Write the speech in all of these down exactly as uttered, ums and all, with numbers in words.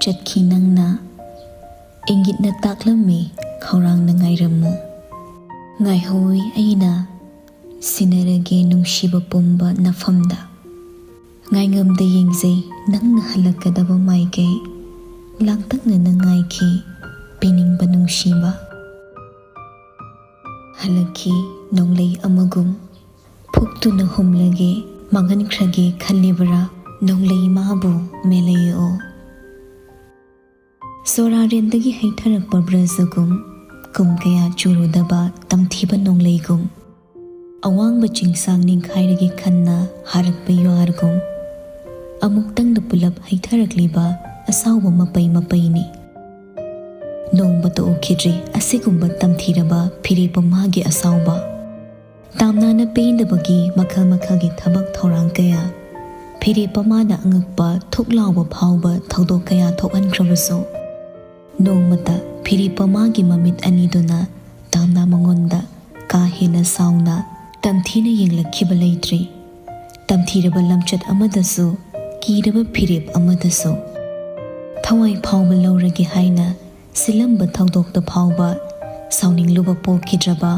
ꯆꯠꯈꯤ ꯅꯪꯅ, ꯏꯪꯒꯤꯠꯅ ꯇꯥꯛꯂꯝꯃꯤ ꯈꯧꯔꯥꯡꯅ ꯉꯥꯏꯔꯝꯃꯨ꯫ ꯉꯥꯏꯍꯧꯋꯤ ꯑꯩꯅ, ꯁꯤꯟꯅꯔꯒꯦ ꯅꯨꯡꯁꯤꯕ ꯄꯨꯝꯕ ꯅꯐꯝꯗ꯫ ꯉꯥꯏꯉꯝꯗ ꯌꯦꯡꯖꯩ ꯅꯪꯅ ꯍꯜꯂꯛꯀꯗꯕ ꯃꯥꯏꯀꯩ, ꯂꯥꯡꯇꯛꯅꯅ ꯉꯥꯏꯈꯤ ꯄꯤꯅꯤꯡꯕ ꯅꯨꯡꯁꯤꯕ꯫ ꯍꯜꯂꯛꯈꯤ ꯅꯣꯡꯂꯩ ꯑꯃꯒꯨꯝ, ꯐꯨꯛꯇꯨꯅ ꯍꯨꯝꯂꯒꯦ ꯃꯥꯡꯍꯟꯈ꯭ꯔꯒꯦ ꯈꯜꯂꯤꯕꯔꯥ? ꯅꯣꯡꯂꯩ ꯃꯥꯕꯨ ꯃꯦꯂꯩꯑꯣ꯫ ꯁꯣꯔꯥꯔꯦꯟꯗꯒꯤ ꯍꯩꯊꯔꯛꯄ ꯕ꯭ꯔꯖꯒꯨꯝ, ꯀꯨꯝ ꯀꯌꯥ ꯆꯨꯔꯨꯗꯕ ꯇꯝꯊꯤꯕ ꯅꯣꯡꯂꯩꯒꯨꯝ, ꯑꯋꯥꯡꯕ ꯆꯤꯡꯁꯥꯡ ꯅꯤꯡꯈꯥꯏꯔꯒꯦ ꯈꯟꯅ ꯍꯥꯔꯛꯄ ꯌꯨꯍꯥꯔꯒꯨꯝ, ꯑꯃꯨꯛꯇꯪꯗ ꯄꯨꯂꯞ ꯍꯩꯊꯔꯛꯂꯤꯕ ꯑꯁꯥꯎꯕ ꯃꯄꯩ ꯃꯄꯩꯅꯤ꯫ ꯅꯣꯡꯃꯇ ꯎꯈꯤꯗ꯭ꯔꯤ ꯑꯁꯤꯒꯨꯝꯕ ꯇꯝꯊꯤꯔꯕ ꯐꯤꯔꯦꯞ ꯑꯃꯒꯤ ꯑꯁꯥꯎꯕ꯫ ꯇꯥꯝꯅꯥꯅ ꯄꯦꯟꯗꯕꯒꯤ ꯃꯈꯜ ꯃꯈꯜꯒꯤ ꯊꯕꯛ ꯊꯧꯔꯥꯡ ꯀꯌꯥ, ꯐꯤꯔꯦꯞ ꯑꯃꯅ ꯑꯉꯛꯄ ꯊꯨꯛ ꯂꯥꯎꯕ ꯐꯥꯎꯕ ꯊꯧꯗꯣꯛ ꯀꯌꯥ ꯊꯣꯛꯍꯟꯈ꯭ꯔꯕꯁꯨ, ꯅꯣꯡꯃꯇ ꯐꯤꯔꯦꯞ ꯑꯃꯒꯤ ꯃꯃꯤꯠ ꯑꯅꯤꯗꯨꯅ ꯇꯥꯝꯅꯥ ꯃꯉꯣꯟꯗ ꯀꯥ ꯍꯦꯟꯅ ꯁꯥꯎꯅ ꯇꯝꯊꯤꯅ ꯌꯦꯡꯂꯛꯈꯤꯕ ꯂꯩꯇ꯭ꯔꯤ꯫ ꯇꯝꯊꯤꯔꯕ ꯂꯝꯆꯠ ꯑꯃꯗꯁꯨ, ꯀꯤꯔꯕ ꯐꯤꯔꯦꯞ ꯑꯃꯗꯁꯨ ꯊꯋꯥꯏ ꯐꯥꯎꯕ ꯂꯧꯔꯒꯦ ꯍꯥꯏꯅ ꯁꯤꯜꯂꯝꯕ ꯊꯧꯗꯣꯛꯇ ꯐꯥꯎꯕ ꯁꯥꯎꯅꯤꯡꯂꯨꯕ ꯄꯣꯛꯈꯤꯗ꯭ꯔꯕ,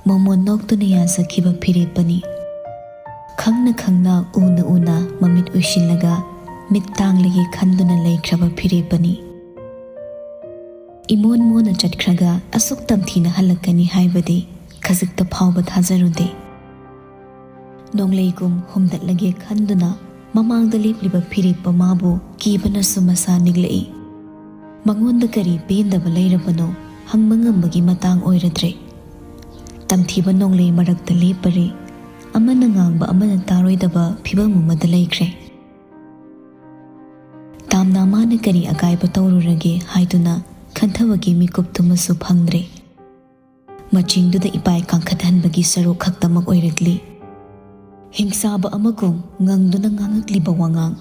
ꯃꯃꯣꯟ ꯅꯣꯛꯇꯨꯅ ꯌꯥꯖꯈꯤꯕ ꯐꯤꯔꯦꯞꯄꯅꯤ꯫ ꯈꯪꯅ ꯈꯪꯅ, ꯎꯅ ꯎꯅ ꯃꯃꯤꯠ ꯎꯏꯁꯤꯜꯂꯒ ꯃꯤꯠ ꯇꯥꯡꯂꯒꯦ ꯈꯟꯗꯨꯅ ꯂꯩꯈ꯭ꯔꯕ ꯐꯤꯔꯦꯞꯄꯅꯤ꯫ ꯏꯃꯣꯟ ꯃꯣꯟꯅ ꯆꯠꯈ꯭ꯔꯒ ꯑꯁꯨꯛ ꯇꯝꯊꯤꯅ ꯍꯜꯂꯛꯀꯅꯤ ꯍꯥꯏꯕꯗꯤ ꯈꯖꯤꯛꯇ ꯐꯥꯎꯕ ꯊꯥꯖꯔꯨꯗꯦ꯫ ꯅꯣꯡꯂꯩꯒꯨꯝ ꯍꯨꯝꯗꯠꯂꯒꯦ ꯈꯟꯗꯨꯅ ꯃꯃꯥꯡꯗ ꯂꯦꯞꯂꯤꯕ ꯐꯤꯔꯦꯞꯄ ꯃꯥꯕꯨ ꯀꯤꯕꯅꯁꯨ ꯃꯁꯥ ꯅꯤꯛꯂꯛꯏ꯫ ꯃꯉꯣꯟꯗ ꯀꯔꯤ ꯄꯦꯟꯗꯕ ꯂꯩꯔꯕꯅꯣ ꯍꯪꯕ ꯉꯝꯕꯒꯤ ꯃꯇꯥꯡ ꯑꯣꯏꯔꯗ꯭ꯔꯦ꯫ ꯇꯝꯊꯤꯕ ꯅꯣꯡꯂꯩ ꯃꯔꯛꯇ ꯂꯦꯞꯄꯔꯦ꯫ ꯑꯃꯅ ꯉꯥꯡꯕ ꯑꯃꯅ ꯇꯥꯔꯣꯏꯗꯕ ꯐꯤꯕꯝ ꯑꯃꯗ ꯂꯩꯈ꯭ꯔꯦ꯫ ꯇꯥꯝꯅꯥ ꯃꯥꯅ ꯀꯔꯤ ꯑꯀꯥꯏꯕ ꯇꯧꯔꯨꯔꯒꯦ ꯍꯥꯏꯗꯨꯅ ꯈꯟꯊꯕꯒꯤ ꯃꯤꯀꯨꯞꯇꯨꯃꯁꯨ ꯐꯪꯗ꯭ꯔꯦ꯫ ꯃꯆꯤꯡꯗꯨꯗ ꯏꯄꯥꯏ ꯀꯥꯡꯈꯠꯍꯟꯕꯒꯤ ꯁꯔꯨꯛ ꯈꯛꯇꯃꯛ ꯑꯣꯏꯔꯛꯂꯤ꯫ ꯍꯤꯡꯁꯥꯕ ꯑꯃꯒꯨꯝ ꯉꯪꯗꯨꯅ ꯉꯥꯡꯉꯛꯂꯤꯕ ꯋꯥꯉꯥꯡ,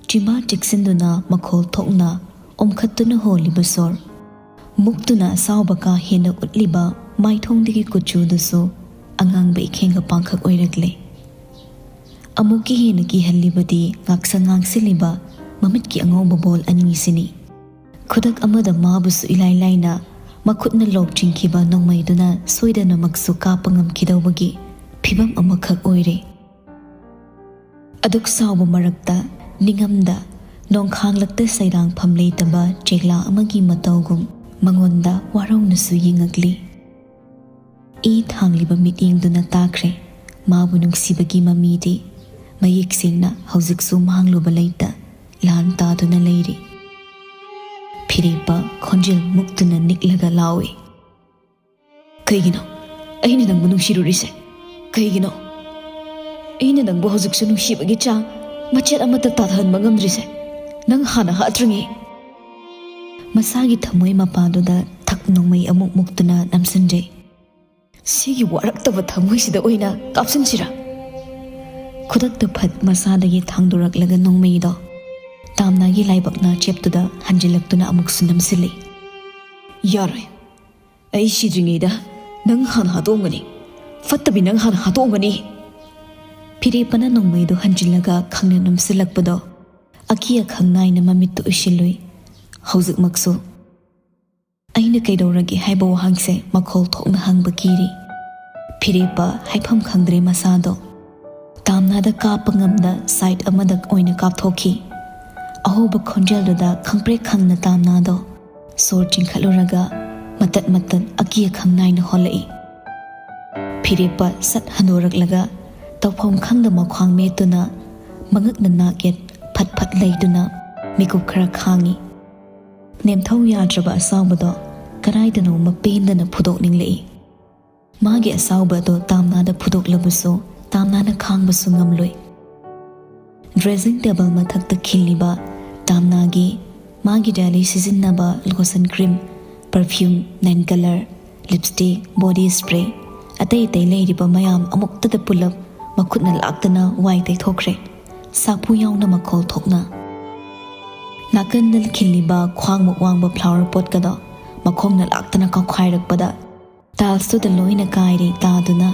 ꯆꯤꯝꯕꯥ ꯆꯤꯛꯁꯤꯟꯗꯨꯅ ꯃꯈꯣꯜ ꯊꯣꯛꯅ ꯑꯣꯝꯈꯠꯇꯨꯅ ꯍꯣꯜꯂꯤꯕ ꯁꯣꯔ, ꯃꯨꯛꯇꯨꯅ ꯑꯁꯥꯎꯕ ꯀꯥ ꯍꯦꯟꯅ ꯎꯠꯂꯤꯕ ꯃꯥꯏꯊꯣꯡꯗꯒꯤ ꯀꯨꯆꯨꯗꯨꯁꯨ ꯑꯉꯥꯡꯕ ꯏꯈꯦꯡꯒ ꯄꯥꯡꯈꯛ ꯑꯣꯏꯔꯛꯂꯦ꯫ ꯑꯃꯨꯛꯀ ꯍꯦꯟꯅ ꯀꯤꯍꯜꯂꯤꯕꯗꯤ ꯉꯥꯛꯁꯪ ꯉꯥꯡꯁꯤꯜꯂꯤꯕ ꯃꯃꯤꯠꯀꯤ ꯑꯉꯧꯕ ꯕꯣꯜ ꯑꯅꯤꯁꯤꯅꯤ꯫ ꯈꯨꯗꯛ ꯑꯃꯗ ꯃꯥꯕꯨꯁꯨ ꯏꯂꯥꯏ ꯂꯥꯏꯅ ꯃꯈꯨꯠꯅ ꯂꯣꯛ ꯆꯤꯡꯈꯤꯕ ꯅꯣꯡꯃꯩꯗꯨꯅ ꯁꯣꯏꯗꯅꯃꯛꯁꯨ ꯀꯥꯞꯄ ꯉꯝꯈꯤꯗꯧꯕꯒꯤ ꯐꯤꯚꯝ ꯑꯃꯈꯛ ꯑꯣꯏꯔꯦ꯫ ꯑꯗꯨꯛ ꯁꯥꯎꯕ ꯃꯔꯛꯇ ꯅꯤꯡꯉꯝꯗ ꯅꯣꯡꯈꯥꯡꯂꯛꯇ ꯁꯩꯗꯥꯡꯐꯝ ꯂꯩꯇꯕ ꯆꯦꯛꯂꯥ ꯑꯃꯒꯤ ꯃꯇꯧꯒꯨꯝ ꯃꯉꯣꯟꯗ ꯋꯥꯔꯧꯅꯁꯨ ꯌꯦꯡꯉꯛꯂꯤ꯫ ꯏ ꯊꯥꯡꯂꯤꯕ ꯃꯤꯠꯌꯦꯡꯗꯨꯅ ꯇꯥꯈ꯭ꯔꯦ꯫ ꯃꯥꯕꯨ ꯅꯨꯡꯁꯤꯕꯒꯤ ꯃꯃꯤꯗꯤ ꯃꯌꯦꯛ ꯁꯦꯡꯅ ꯍꯧꯖꯤꯛꯁꯨ ꯃꯥꯡꯂꯨꯕ ꯂꯩꯇ ꯂꯥꯟ ꯇꯥꯗꯨꯅ ꯂꯩꯔꯤ꯫ ꯐꯤꯔꯦꯞꯄ ꯈꯣꯟꯖꯦꯜ ꯃꯨꯛꯇꯨꯅ ꯅꯤꯛꯂꯒ ꯂꯥꯎꯏ, "ꯀꯩꯒꯤꯅꯣ ꯑꯩꯅ ꯅꯪꯕꯨ ꯅꯨꯡꯁꯤꯔꯨꯔꯤꯁꯦ? ꯀꯩꯒꯤꯅꯣ ꯑꯩꯅ ꯅꯪꯕꯨ ꯍꯧꯖꯤꯛꯁꯨ ꯅꯨꯡꯁꯤꯕꯒꯤ ꯆꯥꯡ ꯃꯆꯦꯠ ꯑꯃꯠꯇ ꯇꯥꯊꯍꯟꯕ ꯉꯝꯗ꯭ꯔꯤꯁꯦ? ꯅꯪ ꯍꯥꯟꯅ ꯍꯥꯠꯇ꯭ꯔꯤꯉꯩ!" ꯃꯁꯥꯒꯤ ꯊꯃꯣꯏ ꯃꯄꯥꯗꯨꯗ ꯊꯛ ꯅꯣꯡꯃꯩ ꯑꯃꯨꯛ ꯃꯨꯛꯇꯨꯅ ꯅꯝꯁꯤꯟꯖꯩ꯫ "ꯁꯤꯒꯤ ꯋꯥꯔꯛꯇꯕ ꯊꯃꯣꯏꯁꯤꯗ ꯑꯣꯏꯅ ꯀꯥꯞꯁꯤꯟꯁꯤꯔꯥ?" ꯈꯨꯗꯛꯇ ꯐꯠ ꯃꯁꯥꯗꯒꯤ ꯊꯥꯡꯗꯣꯔꯛꯂꯒ ꯅꯣꯡꯃꯩꯗꯣ ꯇꯥꯝꯅꯥꯒꯤ ꯂꯥꯏꯕꯛꯅ ꯆꯦꯞꯇꯨꯗ ꯍꯟꯖꯤꯜꯂꯛꯇꯨꯅ ꯑꯃꯨꯛꯁꯨ ꯅꯝꯁꯤꯜꯂꯤ꯫ "ꯌꯥꯔꯣꯏ꯫ ꯑꯩ ꯁꯤꯗ꯭ꯔꯤꯉꯩꯗ ꯅꯪ ꯍꯥꯟꯅ ꯍꯥꯠꯇꯣꯛꯑꯝꯒꯅꯤ꯫ ꯐꯠꯇꯕꯤ ꯅꯪ ꯍꯥꯟꯅ ꯍꯥꯠꯇꯣꯛꯑꯝꯒꯅꯤ!" ꯐꯤꯔꯦꯞꯄꯅ ꯅꯣꯡꯃꯩꯗꯨ ꯍꯟꯖꯤꯜꯂꯒ ꯈꯪꯅ ꯅꯝꯁꯤꯜꯂꯛꯄꯗꯣ ꯑꯀꯤ ꯑꯈꯪ ꯅꯥꯏꯅ ꯃꯃꯤꯠꯇꯨ ꯎꯏꯁꯤꯜꯂꯨꯏ꯫ ꯍꯧꯖꯤꯛꯃꯛꯁꯨ "ꯑꯩꯅ ꯀꯩꯗꯧꯔꯒꯦ?" ꯍꯥꯏꯕ ꯋꯥꯍꯪꯁꯦ ꯃꯈꯣꯜ ꯊꯣꯛꯅ ꯍꯪꯕ ꯀꯤꯔꯤ꯫ ꯐꯤꯔꯦꯞꯄ ꯍꯥꯏꯐꯝ ꯈꯪꯗ꯭ꯔꯦ ꯃꯁꯥꯗꯣ꯫ ꯇꯥꯝꯅꯥꯗ ꯀꯥꯞꯄ ꯉꯝꯗ ꯁꯥꯏꯠ ꯑꯃꯗ ꯑꯣꯏꯅ ꯀꯥꯞꯊꯣꯛꯈꯤ꯫ ꯑꯍꯧꯕ ꯈꯣꯟꯖꯦꯜꯗꯨꯗ ꯈꯪꯄ꯭ꯔꯦꯛ ꯈꯪꯅ ꯇꯥꯝꯅꯥꯗꯣ ꯁꯣꯔ ꯆꯤꯡꯈꯠꯂꯨꯔꯒ ꯃꯇꯠ ꯃꯇꯠ ꯑꯀꯤ ꯑꯈꯪ ꯅꯥꯏꯅ ꯍꯣꯜꯂꯛꯏ꯫ ꯐꯤꯔꯦꯞꯄ ꯁꯠ ꯍꯟꯗꯣꯔꯛꯂꯒ ꯇꯧꯐꯝ ꯈꯪꯗ ꯃꯈ꯭ꯋꯥꯡ ꯃꯦꯠꯇꯨꯅ ꯃꯉꯛꯅ ꯅꯥꯛ ꯌꯦꯠ ꯐꯠ ꯐꯠ ꯂꯩꯗꯨꯅ ꯃꯤꯀꯨꯞ ꯈꯔ ꯈꯥꯡꯉꯤ꯫ ꯅꯦꯝꯊꯧ ꯌꯥꯗ꯭ꯔꯕ ꯑꯁꯥꯎꯕꯗꯣ ꯀꯗꯥꯏꯗꯅꯣꯃ ꯄꯦꯟꯗꯅ ꯐꯨꯗꯣꯛꯅꯤꯡꯂꯛꯏ꯫ ꯃꯥꯒꯤ ꯑꯁꯥꯎꯕ ꯑꯗꯣ ꯇꯥꯝꯅꯥꯗ ꯐꯨꯗꯣꯛꯂꯕꯁꯨ ꯇꯥꯝꯅꯥꯅ ꯈꯥꯡꯕꯁꯨ ꯉꯝꯂꯣꯏ꯫ ꯗ꯭ꯔꯦꯁꯤꯡ ꯇꯦꯕꯜ ꯃꯊꯛꯇ ꯈꯤꯜꯂꯤꯕ ꯇꯥꯝꯅꯥꯒꯤ, ꯃꯥꯒꯤ ꯗꯦꯂꯤ ꯁꯤꯖꯤꯟꯅꯕ lotion cream, perfume, nail colour, lipstick, body spray, ꯑꯇꯩ ꯑꯇꯩ ꯂꯩꯔꯤꯕ ꯃꯌꯥꯝ ꯑꯃꯨꯛꯇꯗ ꯄꯨꯂꯞ ꯃꯈꯨꯠꯅ ꯂꯥꯛꯇꯅ ꯋꯥꯏ ꯇꯩꯊꯣꯛꯈ꯭ꯔꯦ, ꯁꯥꯐꯨ ꯌꯥꯎꯅ ꯃꯈꯣꯜ ꯊꯣꯛꯅ꯫ ꯅꯥꯀꯟꯗ ꯈꯤꯜꯂꯤꯕ ꯈ꯭ꯋꯥꯡꯃꯨꯛ ꯋꯥꯡꯕ ꯐ꯭ꯂꯥꯋꯔ ꯄꯣꯠꯀꯗꯣ ꯃꯈꯣꯡꯅ ꯂꯥꯛꯇꯅ ꯀꯥꯎꯈꯥꯏꯔꯛꯄꯗ ꯇꯥꯏꯜꯁꯇꯨꯗ ꯂꯣꯏꯅ ꯀꯥꯏꯔꯦ ꯇꯥꯗꯨꯅ꯫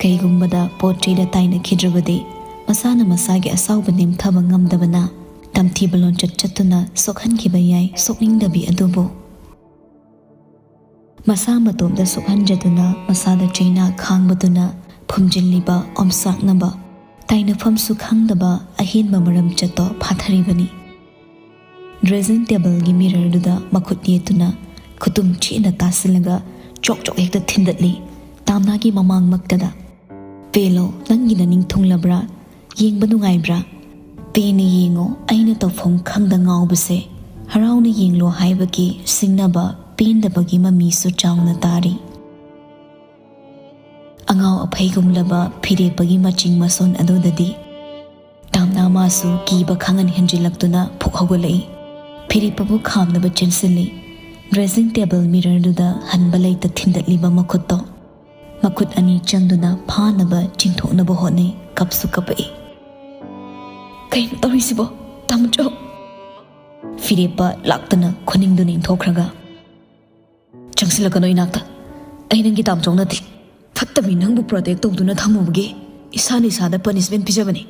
ꯀꯩꯒꯨꯝꯕꯗ ꯄꯣꯠ ꯆꯩꯗ ꯇꯥꯏꯅꯈꯤꯗ꯭ꯔꯕꯗꯤ ꯃꯁꯥꯅ ꯃꯁꯥꯒꯤ ꯑꯁꯥꯎꯕ ꯅꯦꯝꯊꯕ ꯉꯝꯗꯕꯅ ꯇꯝꯊꯤꯕ ꯂꯣꯟꯆꯠ ꯆꯠꯇꯨꯅ ꯁꯣꯛꯍꯟꯈꯤꯕ ꯌꯥꯏ, ꯁꯣꯛꯅꯤꯡꯗꯕꯤ ꯑꯗꯨꯕꯨ꯫ ꯃꯁꯥ ꯃꯇꯣꯝꯇ ꯁꯣꯛꯍꯟꯖꯗꯨꯅ ꯃꯁꯥꯗ ꯆꯩꯅꯥ ꯈꯥꯡꯕꯗꯨꯅ ꯐꯨꯝꯖꯤꯜꯂꯤꯕ ꯑꯣꯝꯆꯥꯛꯅꯕ, ꯇꯥꯏꯅꯐꯝꯁꯨ ꯈꯪꯗꯕ ꯑꯍꯦꯟꯕ ꯃꯔꯝ ꯆꯠꯇꯣ ꯐꯥꯊꯔꯤꯕꯅꯤ꯫ ꯗ꯭ꯔꯦꯁꯤꯡ ꯇꯦꯕꯜꯒꯤ ꯃꯤꯔꯔꯗꯨꯗ ꯃꯈꯨꯠ ꯌꯦꯠꯇꯨꯅ ꯈꯨꯇꯨꯝ ꯆꯦꯠꯅ ꯇꯥꯁꯤꯜꯂꯒ ꯆꯣꯛ ꯆꯣꯛ ꯍꯦꯛꯇ ꯊꯤꯟꯗꯠꯂꯤ꯫ ꯇꯥꯝꯅꯥꯒꯤ ꯃꯃꯥꯡꯃꯛꯇꯗ, "ꯄꯦꯂꯣ, ꯅꯪꯒꯤ ꯅꯅꯤꯡ ꯊꯨꯡꯂꯕ꯭ꯔꯥ? ꯌꯦꯡꯕ ꯅꯨꯡꯉꯥꯏꯕ꯭ꯔꯥ? ꯄꯦꯟꯅ ꯌꯦꯡꯉꯣ, ꯑꯩꯅ ꯇꯧꯐꯝ ꯈꯪꯗ ꯉꯥꯎꯕꯁꯦ꯫ ꯍꯔꯥꯎꯅ ꯌꯦꯡꯂꯣ ꯍꯥꯏꯕꯒꯤ ꯁꯤꯡꯅꯕ ꯄꯦꯟꯗꯕꯒꯤ ꯃꯃꯤꯁꯨ ꯆꯥꯎꯅ ꯇꯥꯔꯤ꯫" ꯑꯉꯥꯎ ꯑꯐꯩꯒꯨꯝꯂꯕ ꯐꯤꯔꯦꯞꯄꯒꯤ ꯃꯆꯤꯡ ꯃꯁꯣꯟ ꯑꯗꯨꯗꯗꯤ ꯇꯥꯝꯅꯥ ꯃꯥꯁꯨ ꯀꯤꯕ ꯈꯪꯍꯟ ꯍꯦꯟꯖꯤꯜꯂꯛꯇꯨꯅ ꯐꯨꯛ ꯍꯧꯒꯠꯂꯛꯏ꯫ ꯐꯤꯔꯦꯞꯄꯕꯨ ꯈꯥꯝꯅꯕ ꯆꯦꯟꯁꯤꯜꯂꯤ꯫ ꯗ꯭ꯔꯦꯁꯤꯡ ꯇꯦꯕꯜ ꯃꯤꯔꯔꯗꯨꯗ ꯍꯟꯕ ꯂꯩꯇ ꯊꯤꯟꯗꯠꯂꯤꯕ ꯃꯈꯨꯠꯇꯣ꯫ ꯃꯈꯨꯠ ꯑꯅꯤ ꯆꯪꯗꯨꯅ ꯐꯥꯅꯕ ꯆꯤꯡꯊꯣꯛꯅꯕ ꯍꯣꯠꯅꯩ꯫ ꯀꯞꯁꯨ ꯀꯞꯄꯛꯏ꯫ "ꯀꯩꯅꯣ ꯇꯧꯔꯤꯁꯤꯕꯣ, ꯇꯥꯃꯣꯆꯧ?" ꯐꯤꯔꯦꯞꯄ ꯂꯥꯛꯇꯅ ꯈꯨꯅꯤꯡꯗꯨꯅ ꯏꯟꯊꯣꯛꯈ꯭ꯔꯒ, "ꯆꯪꯁꯤꯜꯂꯛꯀꯅꯨ ꯏꯅꯥꯛꯇ꯫ ꯑꯩ ꯅꯪꯒꯤ ꯇꯥꯃꯣꯆꯧ ꯅꯠꯇꯦ꯫ ꯐꯠꯇꯕꯤ ꯅꯪꯕꯨ ꯄ꯭ꯔꯣꯇꯦꯛ ꯇꯧꯗꯨꯅ ꯊꯝꯃꯨꯕꯒꯤ ꯏꯁꯥꯅ ꯏꯁꯥꯗ ꯄꯅꯤꯁꯃꯦꯟ ꯄꯤꯖꯕꯅꯤ꯫"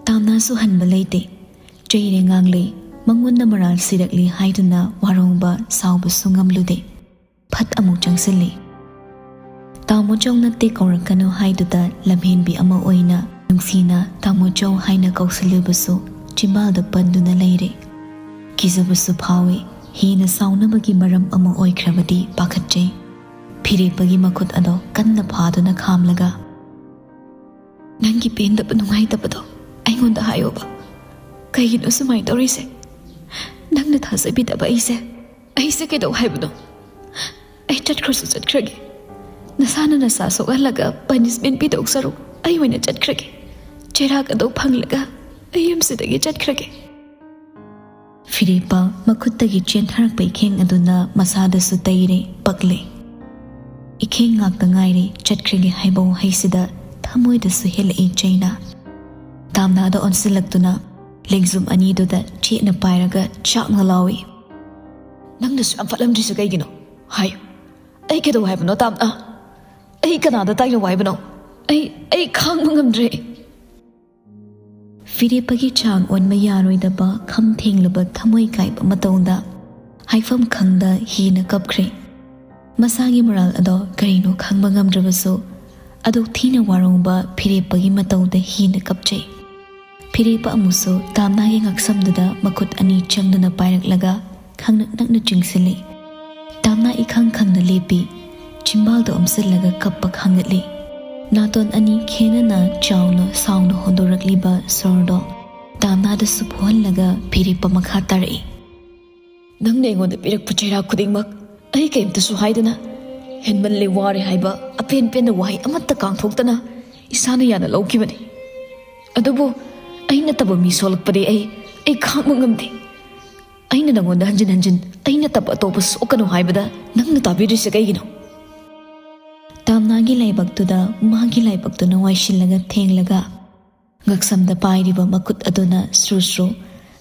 ꯇꯥꯝꯅꯥꯁꯨ ꯍꯟꯕ ꯂꯩꯇꯦ꯫ ꯆꯩꯔꯦ ꯉꯥꯡꯂꯦ꯫ ꯃꯉꯣꯟꯗ ꯃꯔꯥꯜ ꯁꯤꯔꯛꯂꯤ ꯍꯥꯏꯗꯨꯅ ꯋꯥꯔꯧꯕ, ꯁꯥꯎꯕꯁꯨ ꯉꯝꯂꯨꯗꯦ꯫ ꯐꯠ ꯑꯃꯨꯛ ꯆꯪꯁꯤꯜꯂꯤ꯫ "ꯇꯥꯃꯣꯆꯧ ꯅꯠꯇꯦ ꯀꯧꯔꯛꯀꯅꯨ" ꯍꯥꯏꯗꯨꯗ ꯂꯝꯍꯦꯟꯕꯤ ꯑꯃ ꯑꯣꯏꯅ ꯅꯨꯡꯁꯤꯅ "ꯇꯥꯃꯣꯆꯧ" ꯍꯥꯏꯅ ꯀꯧꯁꯤꯜꯂꯨꯕꯁꯨ ꯆꯤꯝꯕꯥꯜꯗ ꯄꯟꯗꯨꯅ ꯂꯩꯔꯦ꯫ ꯀꯤꯖꯕꯁꯨ ꯐꯥꯎꯏ꯫ ꯍꯦꯟꯅ ꯁꯥꯎꯅꯕꯒꯤ ꯃꯔꯝ ꯑꯃ ꯑꯣꯏꯈ꯭ꯔꯕꯗꯤ ꯄꯥꯈꯠꯆꯩ꯫ ꯐꯤꯔꯦꯞꯄꯒꯤ ꯃꯈꯨꯠ ꯑꯗꯣ ꯀꯟꯅ ꯐꯥꯗꯨꯅ ꯈꯥꯝꯂꯒ, "ꯅꯪꯒꯤ ꯄꯦꯟꯗꯕ ꯅꯨꯡꯉꯥꯏꯇꯕꯗꯣ ꯑꯩꯉꯣꯟꯗ ꯍꯥꯏꯌꯣꯕ꯫ ꯀꯩꯒꯤꯅꯣ ꯁꯨꯃꯥꯏꯅ ꯇꯧꯔꯤꯁꯦ? ꯅꯪꯅ ꯊꯥꯖꯕꯤꯗꯕ ꯑꯩꯁꯦ, ꯑꯩꯁꯦ ꯀꯩꯗꯧ ꯍꯥꯏꯕꯅꯣ? ꯑꯩ ꯆꯠꯈ꯭ꯔꯁꯨ ꯆꯠꯈ꯭ꯔꯒꯦ꯫ ꯅꯁꯥꯅ ꯅꯁꯥ ꯁꯣꯛꯍꯜꯂꯒ ꯄꯅꯤꯁꯃꯦꯟ ꯄꯤꯗꯧ ꯁꯔꯨꯛ ꯑꯩ ꯑꯣꯏꯅ ꯆꯠꯈ꯭ꯔꯒꯦ꯫ ꯆꯩꯔꯥꯛ ꯑꯗꯣ ꯐꯪꯂꯒ ꯑꯩ ꯌꯨꯝꯁꯤꯗꯒꯤ ꯆꯠꯈ꯭ꯔꯒꯦ꯫" ꯐꯤꯔꯦꯞꯄ ꯃꯈꯨꯠꯇꯒꯤ ꯆꯦꯟꯊꯔꯛꯄ ꯏꯈꯦꯡ ꯑꯗꯨꯅ ꯃꯁꯥꯗꯁꯨ ꯇꯩꯔꯦ, ꯄꯛꯂꯦ꯫ ꯏꯈꯦꯡ ꯉꯥꯛꯇ ꯉꯥꯏꯔꯦ ꯆꯠꯈ꯭ꯔꯒꯦ ꯍꯥꯏꯕ ꯋꯥꯍꯩꯁꯤꯗ ꯊꯃꯣꯏꯗꯁꯨ ꯍꯦꯜꯂꯛꯏ ꯆꯩꯅꯥ꯫ ꯇꯥꯝꯅꯥꯗ ꯑꯣꯟꯁꯤꯜꯂꯛꯇꯨꯅ ꯂꯦꯡꯖꯨꯝ ꯑꯅꯤꯗꯨꯗ ꯆꯦꯠꯅ ꯄꯥꯏꯔꯒ ꯆꯥꯛꯅ ꯂꯥꯎꯏ꯫ "ꯅꯪꯅꯁꯨ ꯌꯥꯝ ꯐꯠꯂꯝꯗ꯭ꯔꯤꯁꯦ ꯀꯩꯒꯤꯅꯣ? ꯍꯥꯏꯌꯨ꯫ ꯑꯩ ꯀꯩꯗꯧ ꯍꯥꯏꯕꯅꯣ, ꯇꯥꯝꯅꯥ? ꯑꯩ ꯀꯅꯥꯗ ꯇꯥꯏꯅꯧ ꯍꯥꯏꯕꯅꯣ? ꯑꯩ, ꯑꯩ ꯈꯥꯡꯕ ꯉꯝꯗ꯭ꯔꯦ꯫" ꯐꯤꯔꯦꯞꯄꯒꯤ ꯆꯥꯡ ꯑꯣꯟꯕ ꯌꯥꯔꯣꯏꯗꯕ ꯈꯝ ꯊꯦꯡꯂꯕ ꯊꯃꯣꯏ ꯀꯥꯏꯕ ꯃꯇꯧꯗ ꯍꯥꯏꯐꯝ ꯈꯪꯗ ꯍꯤꯅ ꯀꯞꯈ꯭ꯔꯦ꯫ ꯃꯁꯥꯒꯤ ꯃꯔꯥꯜ ꯑꯗꯣ ꯀꯔꯤꯅꯣ ꯈꯪꯕ ꯉꯝꯗ꯭ꯔꯕꯁꯨ, ꯑꯗꯨꯛ ꯊꯤꯅ ꯋꯥꯔꯧꯕ ꯐꯤꯔꯦꯞꯄꯒꯤ ꯃꯇꯧꯗ ꯍꯤꯅ ꯀꯞꯆꯩ꯫ ꯐꯤꯔꯦꯞꯄ ꯑꯃꯨꯛꯁꯨ ꯇꯥꯝꯅꯥꯒꯤ ꯉꯛꯁꯝꯗꯨꯗ ꯃꯈꯨꯠ ꯑꯅꯤ ꯆꯪꯗꯨꯅ ꯄꯥꯏꯔꯛꯂꯒ ꯈꯪꯅꯛ ꯅꯛꯅ ꯆꯤꯡꯁꯤꯜꯂꯤ꯫ ꯇꯥꯝꯅꯥ ꯏꯈꯪ ꯈꯪꯅ ꯂꯦꯞꯄꯤ꯫ ꯆꯤꯝꯕꯥꯜꯗꯣ ꯑꯣꯝꯁꯤꯜꯂꯒ ꯀꯞꯄ ꯈꯥꯡꯒꯠꯂꯤ꯫ ꯅꯥꯇꯣꯟ ꯑꯅꯤ ꯈꯦꯅꯅ ꯆꯥꯎꯅ ꯁꯥꯎꯅ ꯍꯣꯟꯗꯣꯔꯛꯂꯤꯕ ꯁꯣꯔꯗꯣ ꯇꯥꯝꯅꯥꯗꯁꯨ ꯐꯨꯍꯜꯂꯒ ꯐꯤꯔꯦꯞꯄ ꯃꯈꯥ ꯇꯥꯔꯛꯏ꯫ "ꯅꯪꯅ ꯑꯩꯉꯣꯟꯗ ꯄꯤꯔꯛꯄ ꯆꯩꯔꯥꯛ ꯈꯨꯗꯤꯡꯃꯛ ꯑꯩ ꯀꯩꯝꯇꯁꯨ ꯍꯥꯏꯗꯅ, ꯍꯦꯟꯃꯜꯂꯦ, ꯋꯥꯔꯦ ꯍꯥꯏꯕ ꯑꯄꯦꯟ ꯄꯦꯟꯅ ꯋꯥꯍꯩ ꯑꯃꯠꯇ ꯀꯥꯡꯊꯣꯛꯇꯅ ꯏꯁꯥꯅ ꯌꯥꯅ ꯂꯧꯈꯤꯕꯅꯤ꯫ ꯑꯗꯨꯕꯨ ꯑꯩ ꯅꯠꯇꯕ ꯃꯤ ꯁꯣꯜꯂꯛꯄꯗꯤ ꯑꯩ, ꯑꯩ ꯈꯥꯡꯕ ꯉꯝꯗꯦ꯫ ꯑꯩꯅ ꯅꯪꯉꯣꯟꯗ ꯍꯟꯖꯤꯟ ꯍꯟꯖꯤꯟ ꯑꯩ ꯅꯠꯇꯕ ꯑꯇꯣꯞꯄ ꯁꯣꯛꯀꯅꯨ ꯍꯥꯏꯕꯗ ꯅꯪꯅ ꯇꯥꯕꯤꯗ꯭ꯔꯤꯁꯦ ꯀꯩꯒꯤꯅꯣ?" ꯇꯥꯝꯅꯥꯒꯤ ꯂꯥꯏꯕꯛꯇꯨꯗ ꯃꯥꯒꯤ ꯂꯥꯏꯕꯛꯇꯨꯅ ꯋꯥꯏꯁꯤꯜꯂꯒ ꯊꯦꯡꯂꯒ ꯉꯛꯁꯝꯗ ꯄꯥꯏꯔꯤꯕ ꯃꯈꯨꯠ ꯑꯗꯨꯅ ꯁ꯭ꯔꯨ ꯁ꯭ꯔꯨ